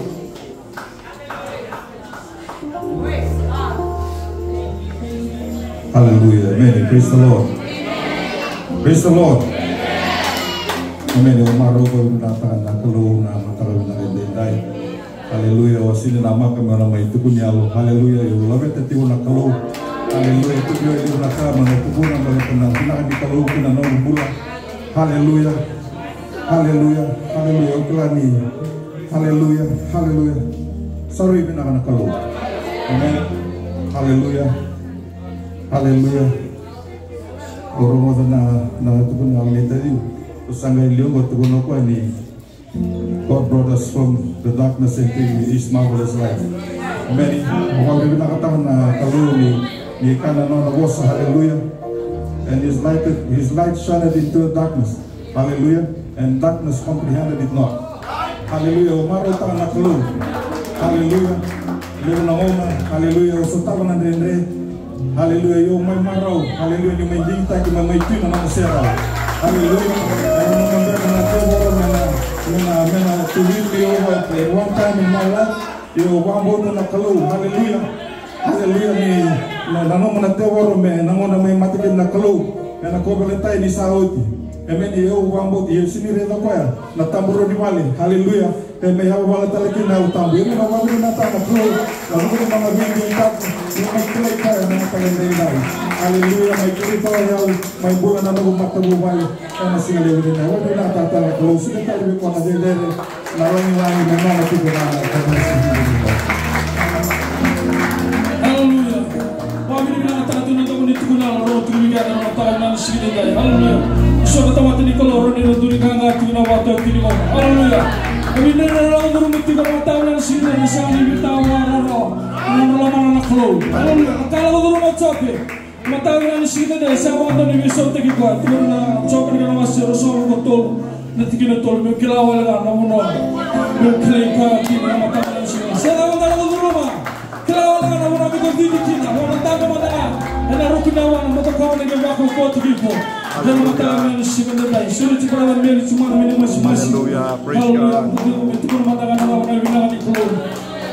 Hallelujah. Amen. Praise the Lord. Praise the Lord. Amen. Au marau vakavinavinakataka na Kalou na mataka vinaka edaidai. Hallelujah. Au sega ni namaka meu na mai tukuni yalo. Hallelujah. Au laveta tiko na Kalou. Hallelujah. Tukuni au e liu na ka meu na tukuna baleta na vinaka ni Kalou ki na noqu bula. Hallelujah. Hallelujah. Hallelujah. Au kila ni. Hallelujah. Hallelujah. Sa rui vinaka na Kalou. Amen. Hallelujah. Hallelujah. Au rogoca na, na tukuna na letter you. Au sa qai liu, au tukuna o koya ni God brought us from the darkness into His marvelous light. Amen. Au vakavinavinakataka na Kalou ni, ni kaya na nona vosa, hallelujah. And His light, His light shined into the darkness. Hallelujah. And darkness comprehended it not. Hallelujah. O marautaka na Kalou. Hallelujah. Levu na gauna. Hallelujah. O sotava na dredre. Hallelujah. Io mai marau. Hallelujah. Ni mai digitaki, mai, mai tu na nomu serau. Hallelujah. Ena nomu beka na tevoro, me na, me na, me na to win me over at one time in my life. Io, vakabauta na Kalou. Hallelujah. Hallelujah. Ni na, nanuma na tevoro me na gauna mai mate kina na Kalou ena kauveilatai ni sa oti. Emeni. Io, vakabauta, io, sini raica koya na tabu rau ni vale. Hallelujah. E mai yavavala tale kina na Yalo Tabu. Io, na vakavinavinakataka na Kalou. Na vakavinavinakataka na Kalou. Io, mai kilai koya na mataka edaidai. Hallelujah. Mai kilai koya, mai bula na noqu matavuvale. Ena siga levu ni na vakavinavinakataka na Kalou. Sini tale vei koya na cecere. Na lagilagi me nona tiko na, na, na, na. Haleluya. Vakavinavinakataka tu na domo ni tukuna na rau tukuni keda na mataka na siga ni dai. Haleluya. Ni so na tamata ni Kalou, rau ni na duri gaga tiko na vatu tiko ni gona. Haleluya. Kami na rau curuma tiko na mataka na siga ni dai, sa ni vita wa rau. Na lomana na Kalou. Haleluya. Na kala curuma Jope. Mataka vinaka ni siga ni dai, sa vakadua ni veisautaki koya. Tukuna na Jope na kena wase ruasagavulu ka tolu, na tikina tolu, meu kila wale ga na vanua meu kilai koya kina. Na mataka vinaka ni siga ni dai, sa vakadua na curuma. Kila wale ga na vanua meu kauti kina. Vua na taba mada ga ena ruku ni yawa, na mataka vinaka ni vakaukautaki iko. Ena mataka vinaka ni siga ni dai, sureti brother Meli, tu mai na mini masimasi. Hallelujah, praise God. Hallelujah. Tukuna mada ga na vanua vinaka ni Kalou.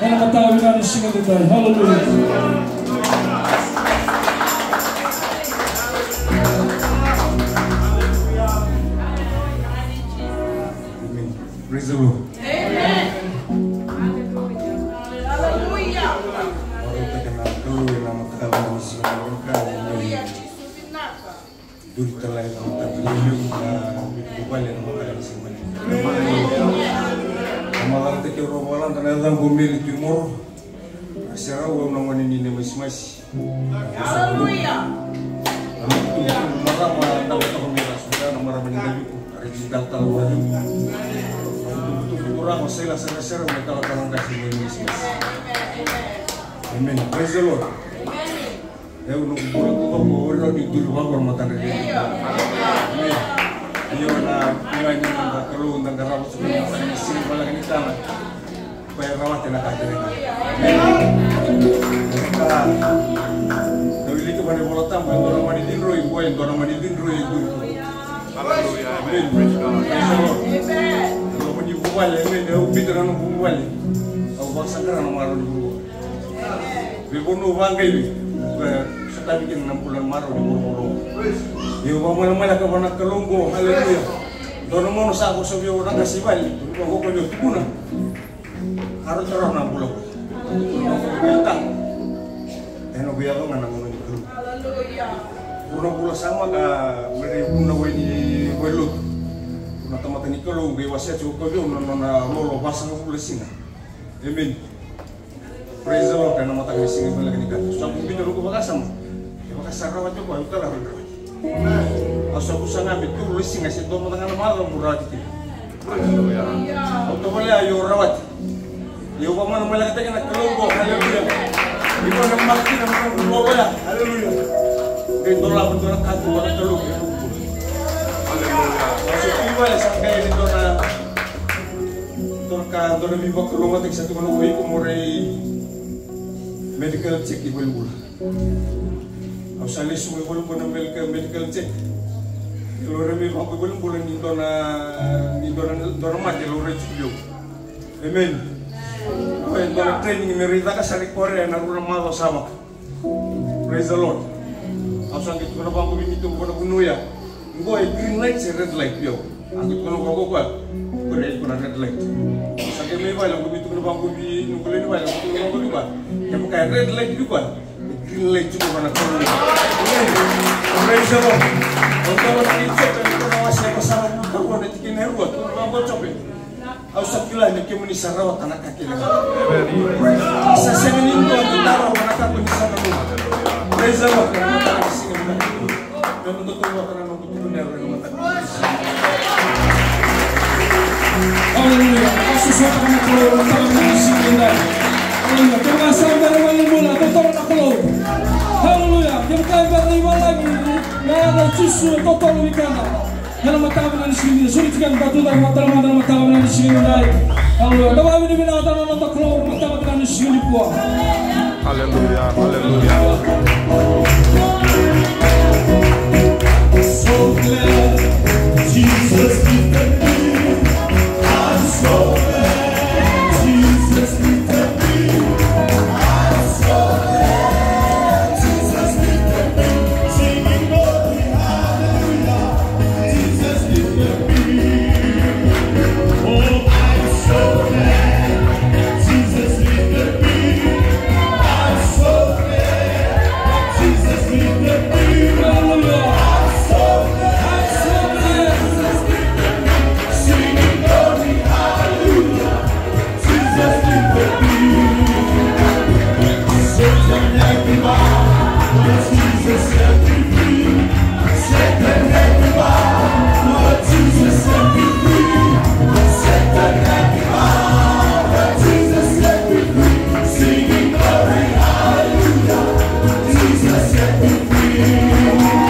Ena mataka vinaka ni siga ni dai. Hallelujah. Amen. Praise the Lord. Amen. Hallelujah. Hallelujah. Duri tale na mataka ni levu na veiwekani sa mai. Na macalataki au, rau vakalada na yacaqu o Meli Tuimoro. Na serau au na gone ni Nemasimasi. Haleluya. Na tubutubu marama na mataka mai Rasuka, na marama ni Daviku. Ari ni talatala Daviku. Tubutubu turaga o Sailasa Serau, na talatala qase mai Nemasimasi. Amen. Praise the Lord. Amen. Au noqu bula tu vaqo, o rau ni duri vaqo na matadra. Io, na kuya ni noda Kalou da qarava tiko na mataka ni siga ni dai. Koya e rawati na ka kece ga. Ka wilika mai na iVola Tabu, e dua na mani cidroi, koya e dua na mani cidroi e duri. Hallelujah. Amen. Praise God. Praise the Lord. Amen. Au vani vuvale, amen. Au biuta na noqu vuvale. Au vakasaqara na marau ni vuravura. Veivanua vaqo, e sotavi kina na bula na marau ni vuravura. Io, vakamalamala ka vua na Kalou qo, haleluya. Dua na gauna sa vosa vei au na qase i vale, vaqo vei au, tukuna. Rauta rawa na bula qo. Ena veiyaco ga na gauna ni Kalou. Haleluya. Vuna bula sa maka, mele vuna wai ni wai lotu. Vuna tamata ni Kalou, qai wasea tiko vei au na nona lolo vasagavulu na siga. Amen. Praise the Lord, ena mataka ni siga ni leqa ni kata. Sa ku biuta noqu vakasama. E vakasarawa tiko, au kila au rawati. Au sa kusa ga me tolu na siga se dua mada ga na macawa au rawati kina. Hallelujah. Au tovolea, io, rawati. Io, au vakamalamalaitaka na Kalou qo, hallelujah. Io, na maki na maki lolo ya, hallelujah. Qai dolava dua na katu vua na Kalou. Hallelujah. Au sa tu i vale sa qai dua na Dua na ka, dua na veivakalougatataki sa tukuna vei iko, mo rai medical check i valenibula. Au sa lesu mai valenibula na medical, medical check. Au rai mai vaqo i valenibula ni dua na, ni dua na, dua na mate, au rai tiko vei au. Amen. Au e dua na training me rai caka sara i Korea ena rua na macawa sa vaka. Praise the Lord. Au sa qai tukuna vaqo vei neitou vanua ya. Qo e green light se red light vei au. Au qai tukuna vaqo koya. Qori e iko na red light. Sa qai mai vale, au qai tukuna vaqo vei noqu lewe ni vale, au qai tukuna vaqo vei koya. Kevaka e red light vei koya, e green light tiko vua na Kalou. Amen. Praise the Lord. Au tau na qai tsoka ni kona wase ko sa na karua na tikina e rua, tukuna vaqo Jope. Au sa kila ni kemuni sa rawata na ka kece ga. Sa sega ni dua ni rawata na ka ko ni sa nanuma. Praise the Lord. Hallelujah. Au sa sotava na Kalou ena mataka ni siga edai. Hallelujah. Kevaka sa bera ni bula, totolo na Kalou. Hallelujah. Kevaka bera ni valagi, na yaca i Jisu e totolo ni keda. Ena mataka vinaka ni siga ni, soli tiko na datu da mataka, mada na mataka vinaka ni siga ni dai. Haleluya. Da vakavinavinaka tale na noda Kalou ena mataka vinaka ni siga ni kua. Haleluya, haleluya. So glad Jesus lifted me. I'm so glad Jesus lifted me. I'm so glad Jesus lifted me. Singing glory, hallelujah. Jesus lifted me. Oh, I'm so glad Jesus lifted me. I'm so glad Jesus lifted me. Hallelujah. I'm so glad Jesus lifted me. Singing glory, hallelujah. Jesus lifted me. Satan had me bound, but Jesus set me free. Satan had me bound, but Jesus set me free. Satan had me bound, but Jesus set me free. Singing glory, hallelujah. Jesus set me free. Hallelujah.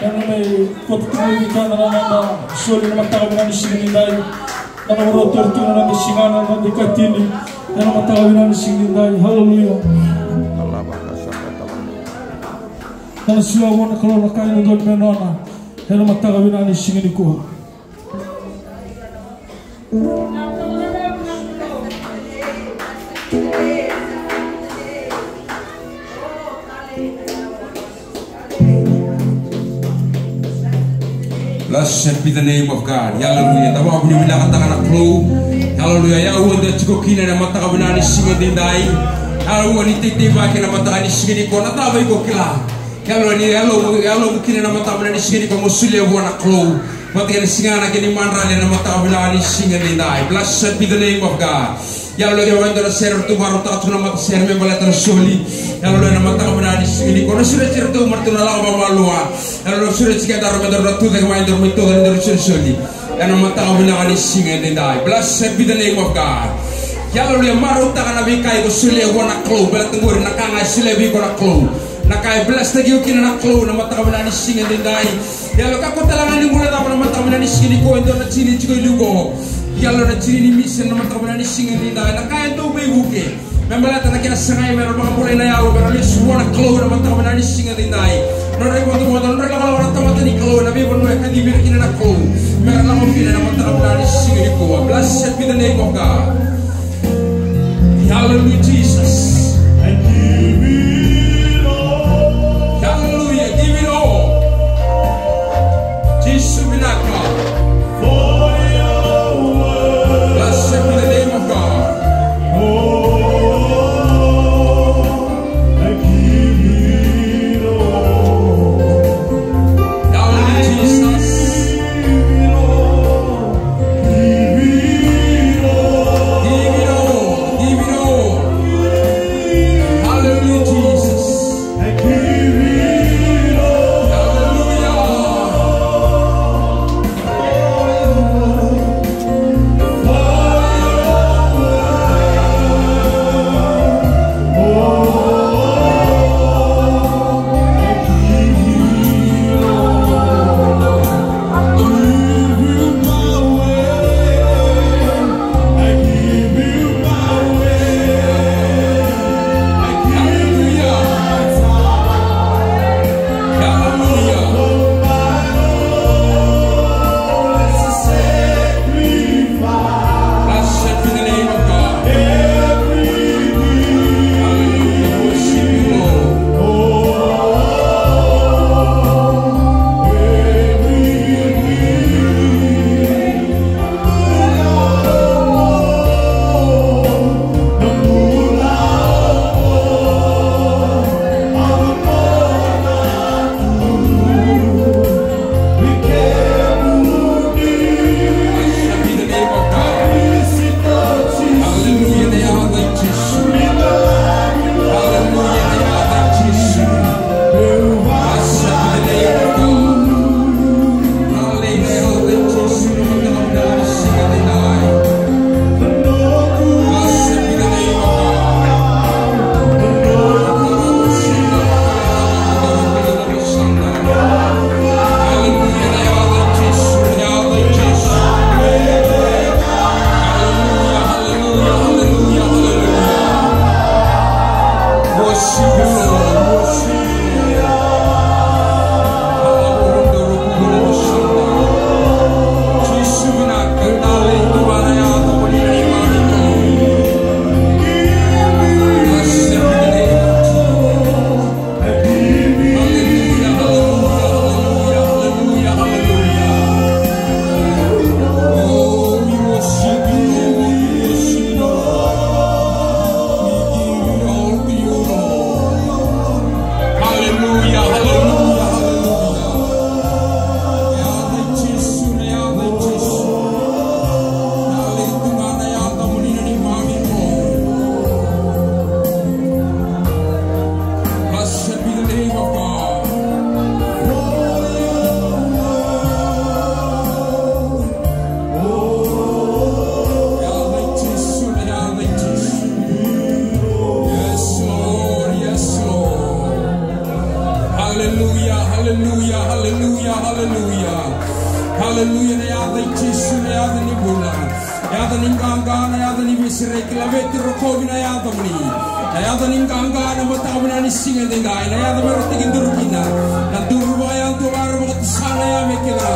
Ena mai koto tiko vei keda na noda soli ena mataka vinaka ni siga ni dai. Na noda rotori tiko na noda siga, na noda ikatini ena mataka vinaka ni siga ni dai. Hallelujah. Na siga vua na Kalou na ka e dodonu me nona ena mataka vinaka ni siga ni kua. Blessed be the name of God. Hallelujah. Da vakavinavinakataka na Kalou. Hallelujah. Yalo e dau tiko kina ena mataka vinaka ni siga edaidai. Yalo ni teitei vaka ena mataka ni siga nikua, na cava iko kila? Yalo ni, yalo, yalo kina ena mataka vinaka ni siga nikua mo solia vua na Kalou. Vata kei na siga na kena imadrali ena mataka vinaka ni siga edaidai. Blessed be the name of God. Yalo ni, kevaka e dua na sere ratou vakarautaka tu na matasere me baleta na soli, yalo ni, ena mataka vinaka ni siga nikua, na sureti ratou me ratou na lako vakamalua. Yalo ni, sureti kedaru me daru na tucake mai, daru mai tucake, daru solisoli ena mataka vinaka ni siga edaidai. Blessed be the name of God. Yalo ni, marautaka na veika iko solia vua na Kalou, baleta qori na ka ga e solia vei iko na Kalou. Na ka e blesstaki iko kina na Kalou ena mataka vinaka ni siga edaidai. Yalo, kakua tale ga ni guilecava na mataka vinaka ni siga nikua e dua na tini tiko e liu qo. Yalo, na tini ni mission ena mataka vinaka ni siga edaidai. Na ka e dau veivuke me baleta na kena sagai me ra vakabulai na yalo, me ra lesu vua na Kalou ena mataka vinaka ni siga edaidai. Nodra ivotavota, nodra ilakolako na tamata ni Kalou ena veivanua e kacivi ira kina na Kalou, me ra lako kina ena mataka vinaka ni siga nikua. Blessed be the name of God. Hallelujah, Jesus. I give it all. Hallelujah, give it all. Jisu vinaka. For your word. Blessed be the name of God. Oh, I give it all. Hallelujah, Jesus. Give it all. Give it all. Give it all. Haleluya, haleluya, haleluya. Haleluya, na yaca i Jisu, na yaca ni bula. Yaca ni qaqa, na yaca ni veisereki, laveti, rokovi na yacamuni. Na yaca ni qaqa, na mataka vinaka ni siga edaidai, na yaca me ra tekiduru kina na duru vakayadua, ra vakatusa na yame kece.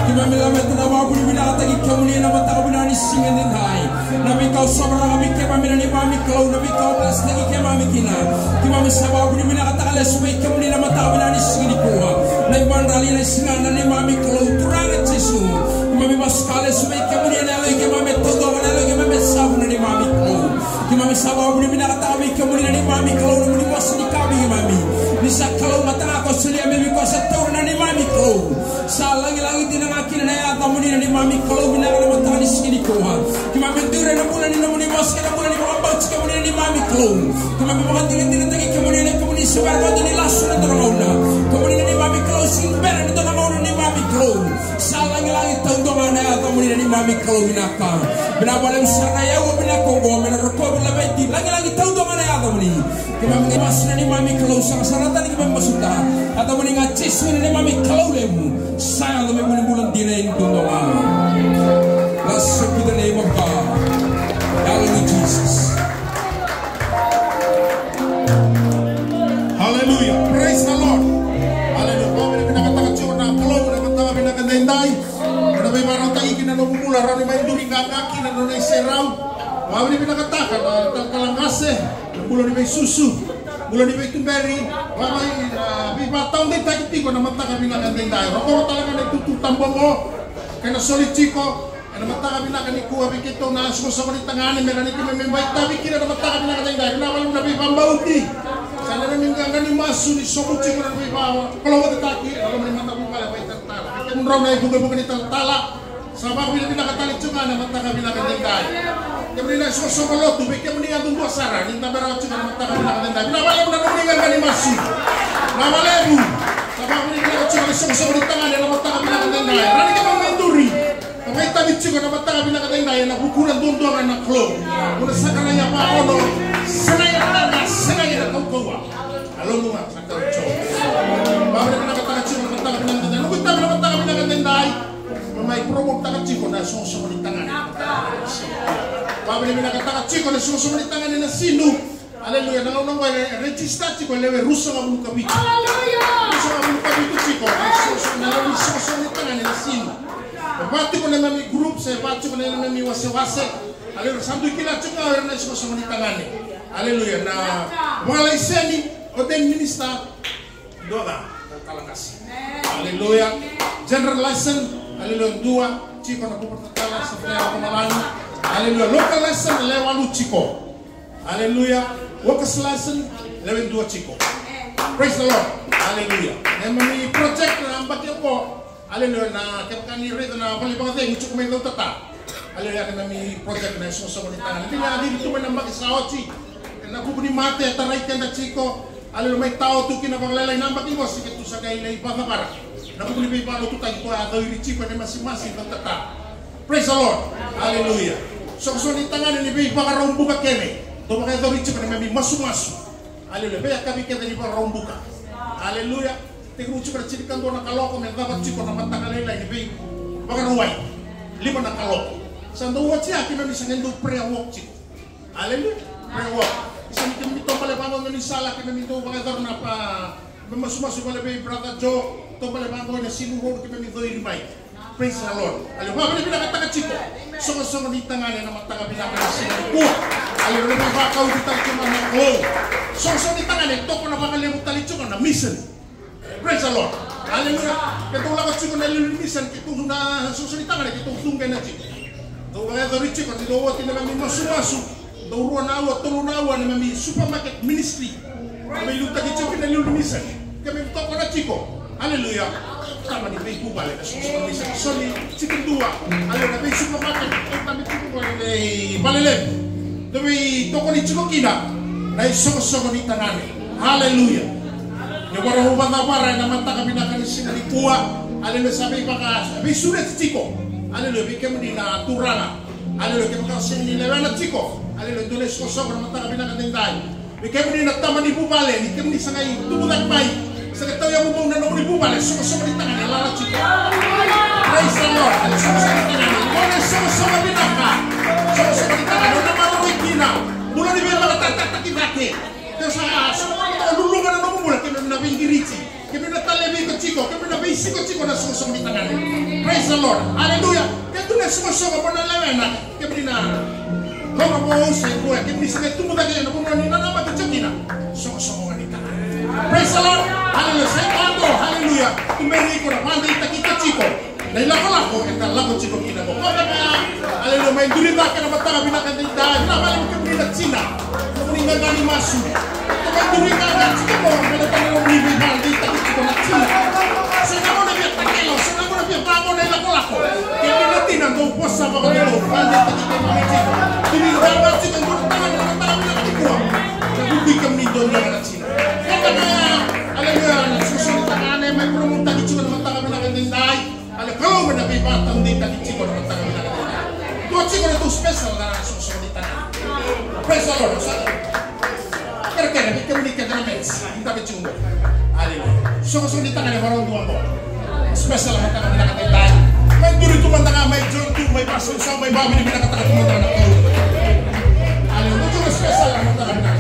Keimami laveta na vakavinavinakataki kemuni na mataka vinaka ni siga edaidai. Na veika o sovaraka vei keimami na neimami Kalou, na veika o blesstaki keimami kina. Keimami sa vakavinavinakataka lesu vei kemuni na mataka vinaka ni siga nikua. Na ivadrali, na siga, na neimami Kalou, Turaga Jisu. Keimami masu ka lesu vei kemuni, na yalo i keimami e taucoko, na yalo i keimami e savu, na neimami Kalou. Keimami sa vakavinavinakataka vei kemuni na neimami Kalou, na nomuni vosa ni kaya vei keimami ni sa Kalou gataka ko solia me vei koya sa taura, na neimami Kalou. Sa lagilagi dina ga kina na yacamuni na neimami Kalou vinaka na mataka ni siga nikua. Keimami duri ena bula ni nomuni vosa kei na bula ni vakabauti kemuni na neimami Kalou. Keimami vakadinadinataki kemuni ena kemuni sa vei rauta ni lasu ena dua na gauna. Kemuni na neimami Kalou, sega ni bera ena dua na gauna na neimami Kalou. Sa lagilagi taudua ga na yacamuni na neimami Kalou vinaka. Vinaka vakalevu sara na iyau vinaka oqo me na rokovi, laveti, lagilagi taudua ga na yacamuni. Keimami qai masu na neimami Kalou, sara sara tale keimami masuta. Yacamuni ga Jisu na neimami Kalou levu. Sa yaco me vuni bula dina e dodonu. Blessed be the name of God. Hallelujah, Jesus. Hallelujah. Praise the Lord. Hallelujah. Vakavinavinakataka tiko na Kalou na mataka vinaka edaidai. Ena veivakarautaki kina na nomu bula, rawa ni mai duri qaqa kina na nona iserau. Vakavinavinakataka na talatala qase, na bula ni veisusu, bula ni veituberi, vaka, a, veivakataudeitaki tiko na mataka vinaka edaidai. Rokova tale ga na itutu tabu oqo kei na soli tiko ena mataka vinaka nikua vei keitou na soqosoqo ni tagane, me rawa ni keimami mai vakaitavi kina na mataka vinaka edaidai. Vinaka vakalevu na veivakabauti. Sa na neimami qaqa ni masu ni sobu tiko na veivakalougatataki ena loma ni matavuvale vakaitalatala. Kemudrau na ivukevuke ni talatala, sa vakavinavinaka tale tiko ga na mataka vinaka edaidai. Kemuni na isoqosoqo lotu, vei kemuni yadudua sara ni dabe rawa tiko na mataka vinaka edaidai. Vinaka vakalevu na nomuni qaqa ni masu. Vinaka vakalevu. Sa vakavinavinaka tiko na isoqosoqo ni tagane na mataka vinaka edaidai. Rawa ni keimami mai duri ka vakaitavi tiko na mataka vinaka edaidai ena vukuna duadua ga na Kalou. Vuna saka na iyau vakaono, sega ena gaga, sega ena kaukauwa. A lomamu ga sa kau tiko. Vakavinavinakataka tiko na mataka vinaka edaidai. Noqu itavi na mataka vinaka edaidai, me mai promotetaka tiko na soqosoqo ni tagane. Vakavinavinakataka tiko na soqosoqo ni tagane na Sinu. Aleluya. Na gauna oqo e register tiko e lewe ruasagavulu ka vitu. Aleluya. Ruasagavulu ka vitu tiko na soqosoqo, na lewe ni soqosoqo ni tagane na Sinu. E va tiko na neimami group, se va tiko na neimami wasewase. Aleluya. Sa dui kila tiko ga o ira na isoqosoqo ni tagane. Aleluya. Na vakalaiseni, ordained minister, dua ga, talatala qase. Aleluya. General license, aleluya, dua tiko na bukatakala, sa fai na malani. Aleluya. Local license, lewe walu tiko. Aleluya. Workers license, lewe dua tiko. Praise the Lord. Aleluya. Neimami project na yabaki oqo. Aleluya. Na kevaka ni raica na vale vakacegu tiko mai Cautata. Aleluya. Neimami project na isoqosoqo ni tagane. Ni na cici tu mai na yabaki sa oti. Ena vuku ni mate e tarai keda tiko. Aleluya. Mai tao tu kina vakalailai na yabaki oqo, se keitou sa qai lai vakacavara. Na vuku ni veivakalotutaki koya a cowiri tiko ena masimasi Cautata. Praise the Lord. Aleluya. Soqosoqo ni tagane ni veivakarau buka kece. Dou vakayacori tiko na neimami masumasu. Aleluya. Veiyakavi kece ni Vakaraubuka. Aleluya. Tekivu tiko na tinikadua na kaloko me cava tiko na mataka lailai ni veivakarauwai. Lima na kaloko. Sa dau oti ya keimami sa qai dau prayer walk tiko. Aleluya. Prayer walk. Isa ni keimami taubale vaqo e gaunisala, keimami dau vakayacora na pa, me masumasu vale vei brother Joe. Taubale vaqo ena Sinu Road, keimami cowiri mai. Praise the Lord. Aleluya. Vakavinavinakataka tiko. Soqosoqo ni tagane na mataka vinaka ni siga nikua. Aleluya. Vakauqeti tale tiko na Kalou. Soqosoqo ni tagane, toka na vakalevu tale tiko na mission. Praise the Lord. Aleluya. Keitou lako tiko na iliuliu ni mission, keitou na soqosoqo ni tagane, keitou tu kina tiko. Tou vakayacori tiko, ni dou oti na neimami masumasu. Dau rua na aua, tolu na aua, neimami supermarket ministry. Keimami liutaki tiko kina liuliu ni mission. Keimami tokona tiko. Aleluya. Tama ni veivuvale, na soqosoqo ni mission. Soli tiko dua. Aleluya, na vei supermarket. Keimami tiko dua na veivalelevu. Keimami tokoni tiko kina. Na isoqosoqo ni tagane. Aleluya. Ni vakarau vakacavara ena mataka vinaka ni siga nikua. Aleluya, sa veivaka, veisureti tiko. Aleluya, vei kemuni na turaga. Aleluya, kevaka o sega ni lewena tiko. Aleluya, dua na isoqosoqo na mataka vinaka edaidai. Vei kemuni na tama ni vuvale, ni kemuni sa qai tubu cake mai. Ke tau yavu vou na nomuni vuvale, soqosoqo ni tagane lala tiko. Praise the Lord. Soqosoqo ni tagane. Gone soqosoqo vinaka. Soqosoqo ni tagane. O na maroroi kina. Bula ni veivakatataki cake. Ke sa soqosoqo luluqa na nomu bula, kemuni na veiqiriti. Kemuni na talevi iko tiko. Kemuni na veisiko tiko na soqosoqo ni tagane. Praise the Lord. Hallelujah. Ke tu na soqosoqo mo na lewena. Kemuni na loma vou se kua, kemuni se tubu cake na vanua ni nanamaki tiko kina. Soqosoqo ni tagane. Praise the Lord. Hallelujah. Sai koto. Hallelujah. Tuberi iko na vakadeitaki iko tiko. Na ilakolako e ta lako tiko kina ko koya. Hallelujah. Mai duri cake na mataka vinaka edaidai. Na vale mo kemuni na tina. Kemuni na gani masu. Toka duri ga na tiko ko, me na tani o ni vei vakadeitaki tiko na tina. Se na gona via takelo, se na gona via vagona ilakolako. Kemuni na tina, dou vosa vakadodonu, vakadeitaki kemuni tiko. Duri ga na tiko, dou tama na tama na tiko. Na vuku i kemuni dou na tina. Kemuni na, aleluya, na soso ni tagane, mai promotaki tiko na mataka vinaka edaidai. Ale Kalou me na veivakataudeitaki tiko na mataka vinaka. Dua tiko na tou special na soso ni tagane. Praise the Lord. Kerekere, vei kemuni kece na mens. Ita vei tiko. Aleluya. Soso ni tagane varau dua qo. Special na mataka vinaka edaidai. Mai duri tu mada ga, mai join tu, mai vasausau, mai vavinavinakataka tu mada ga na Kalou. Aleluya. Dua tiko special na mataka vinaka.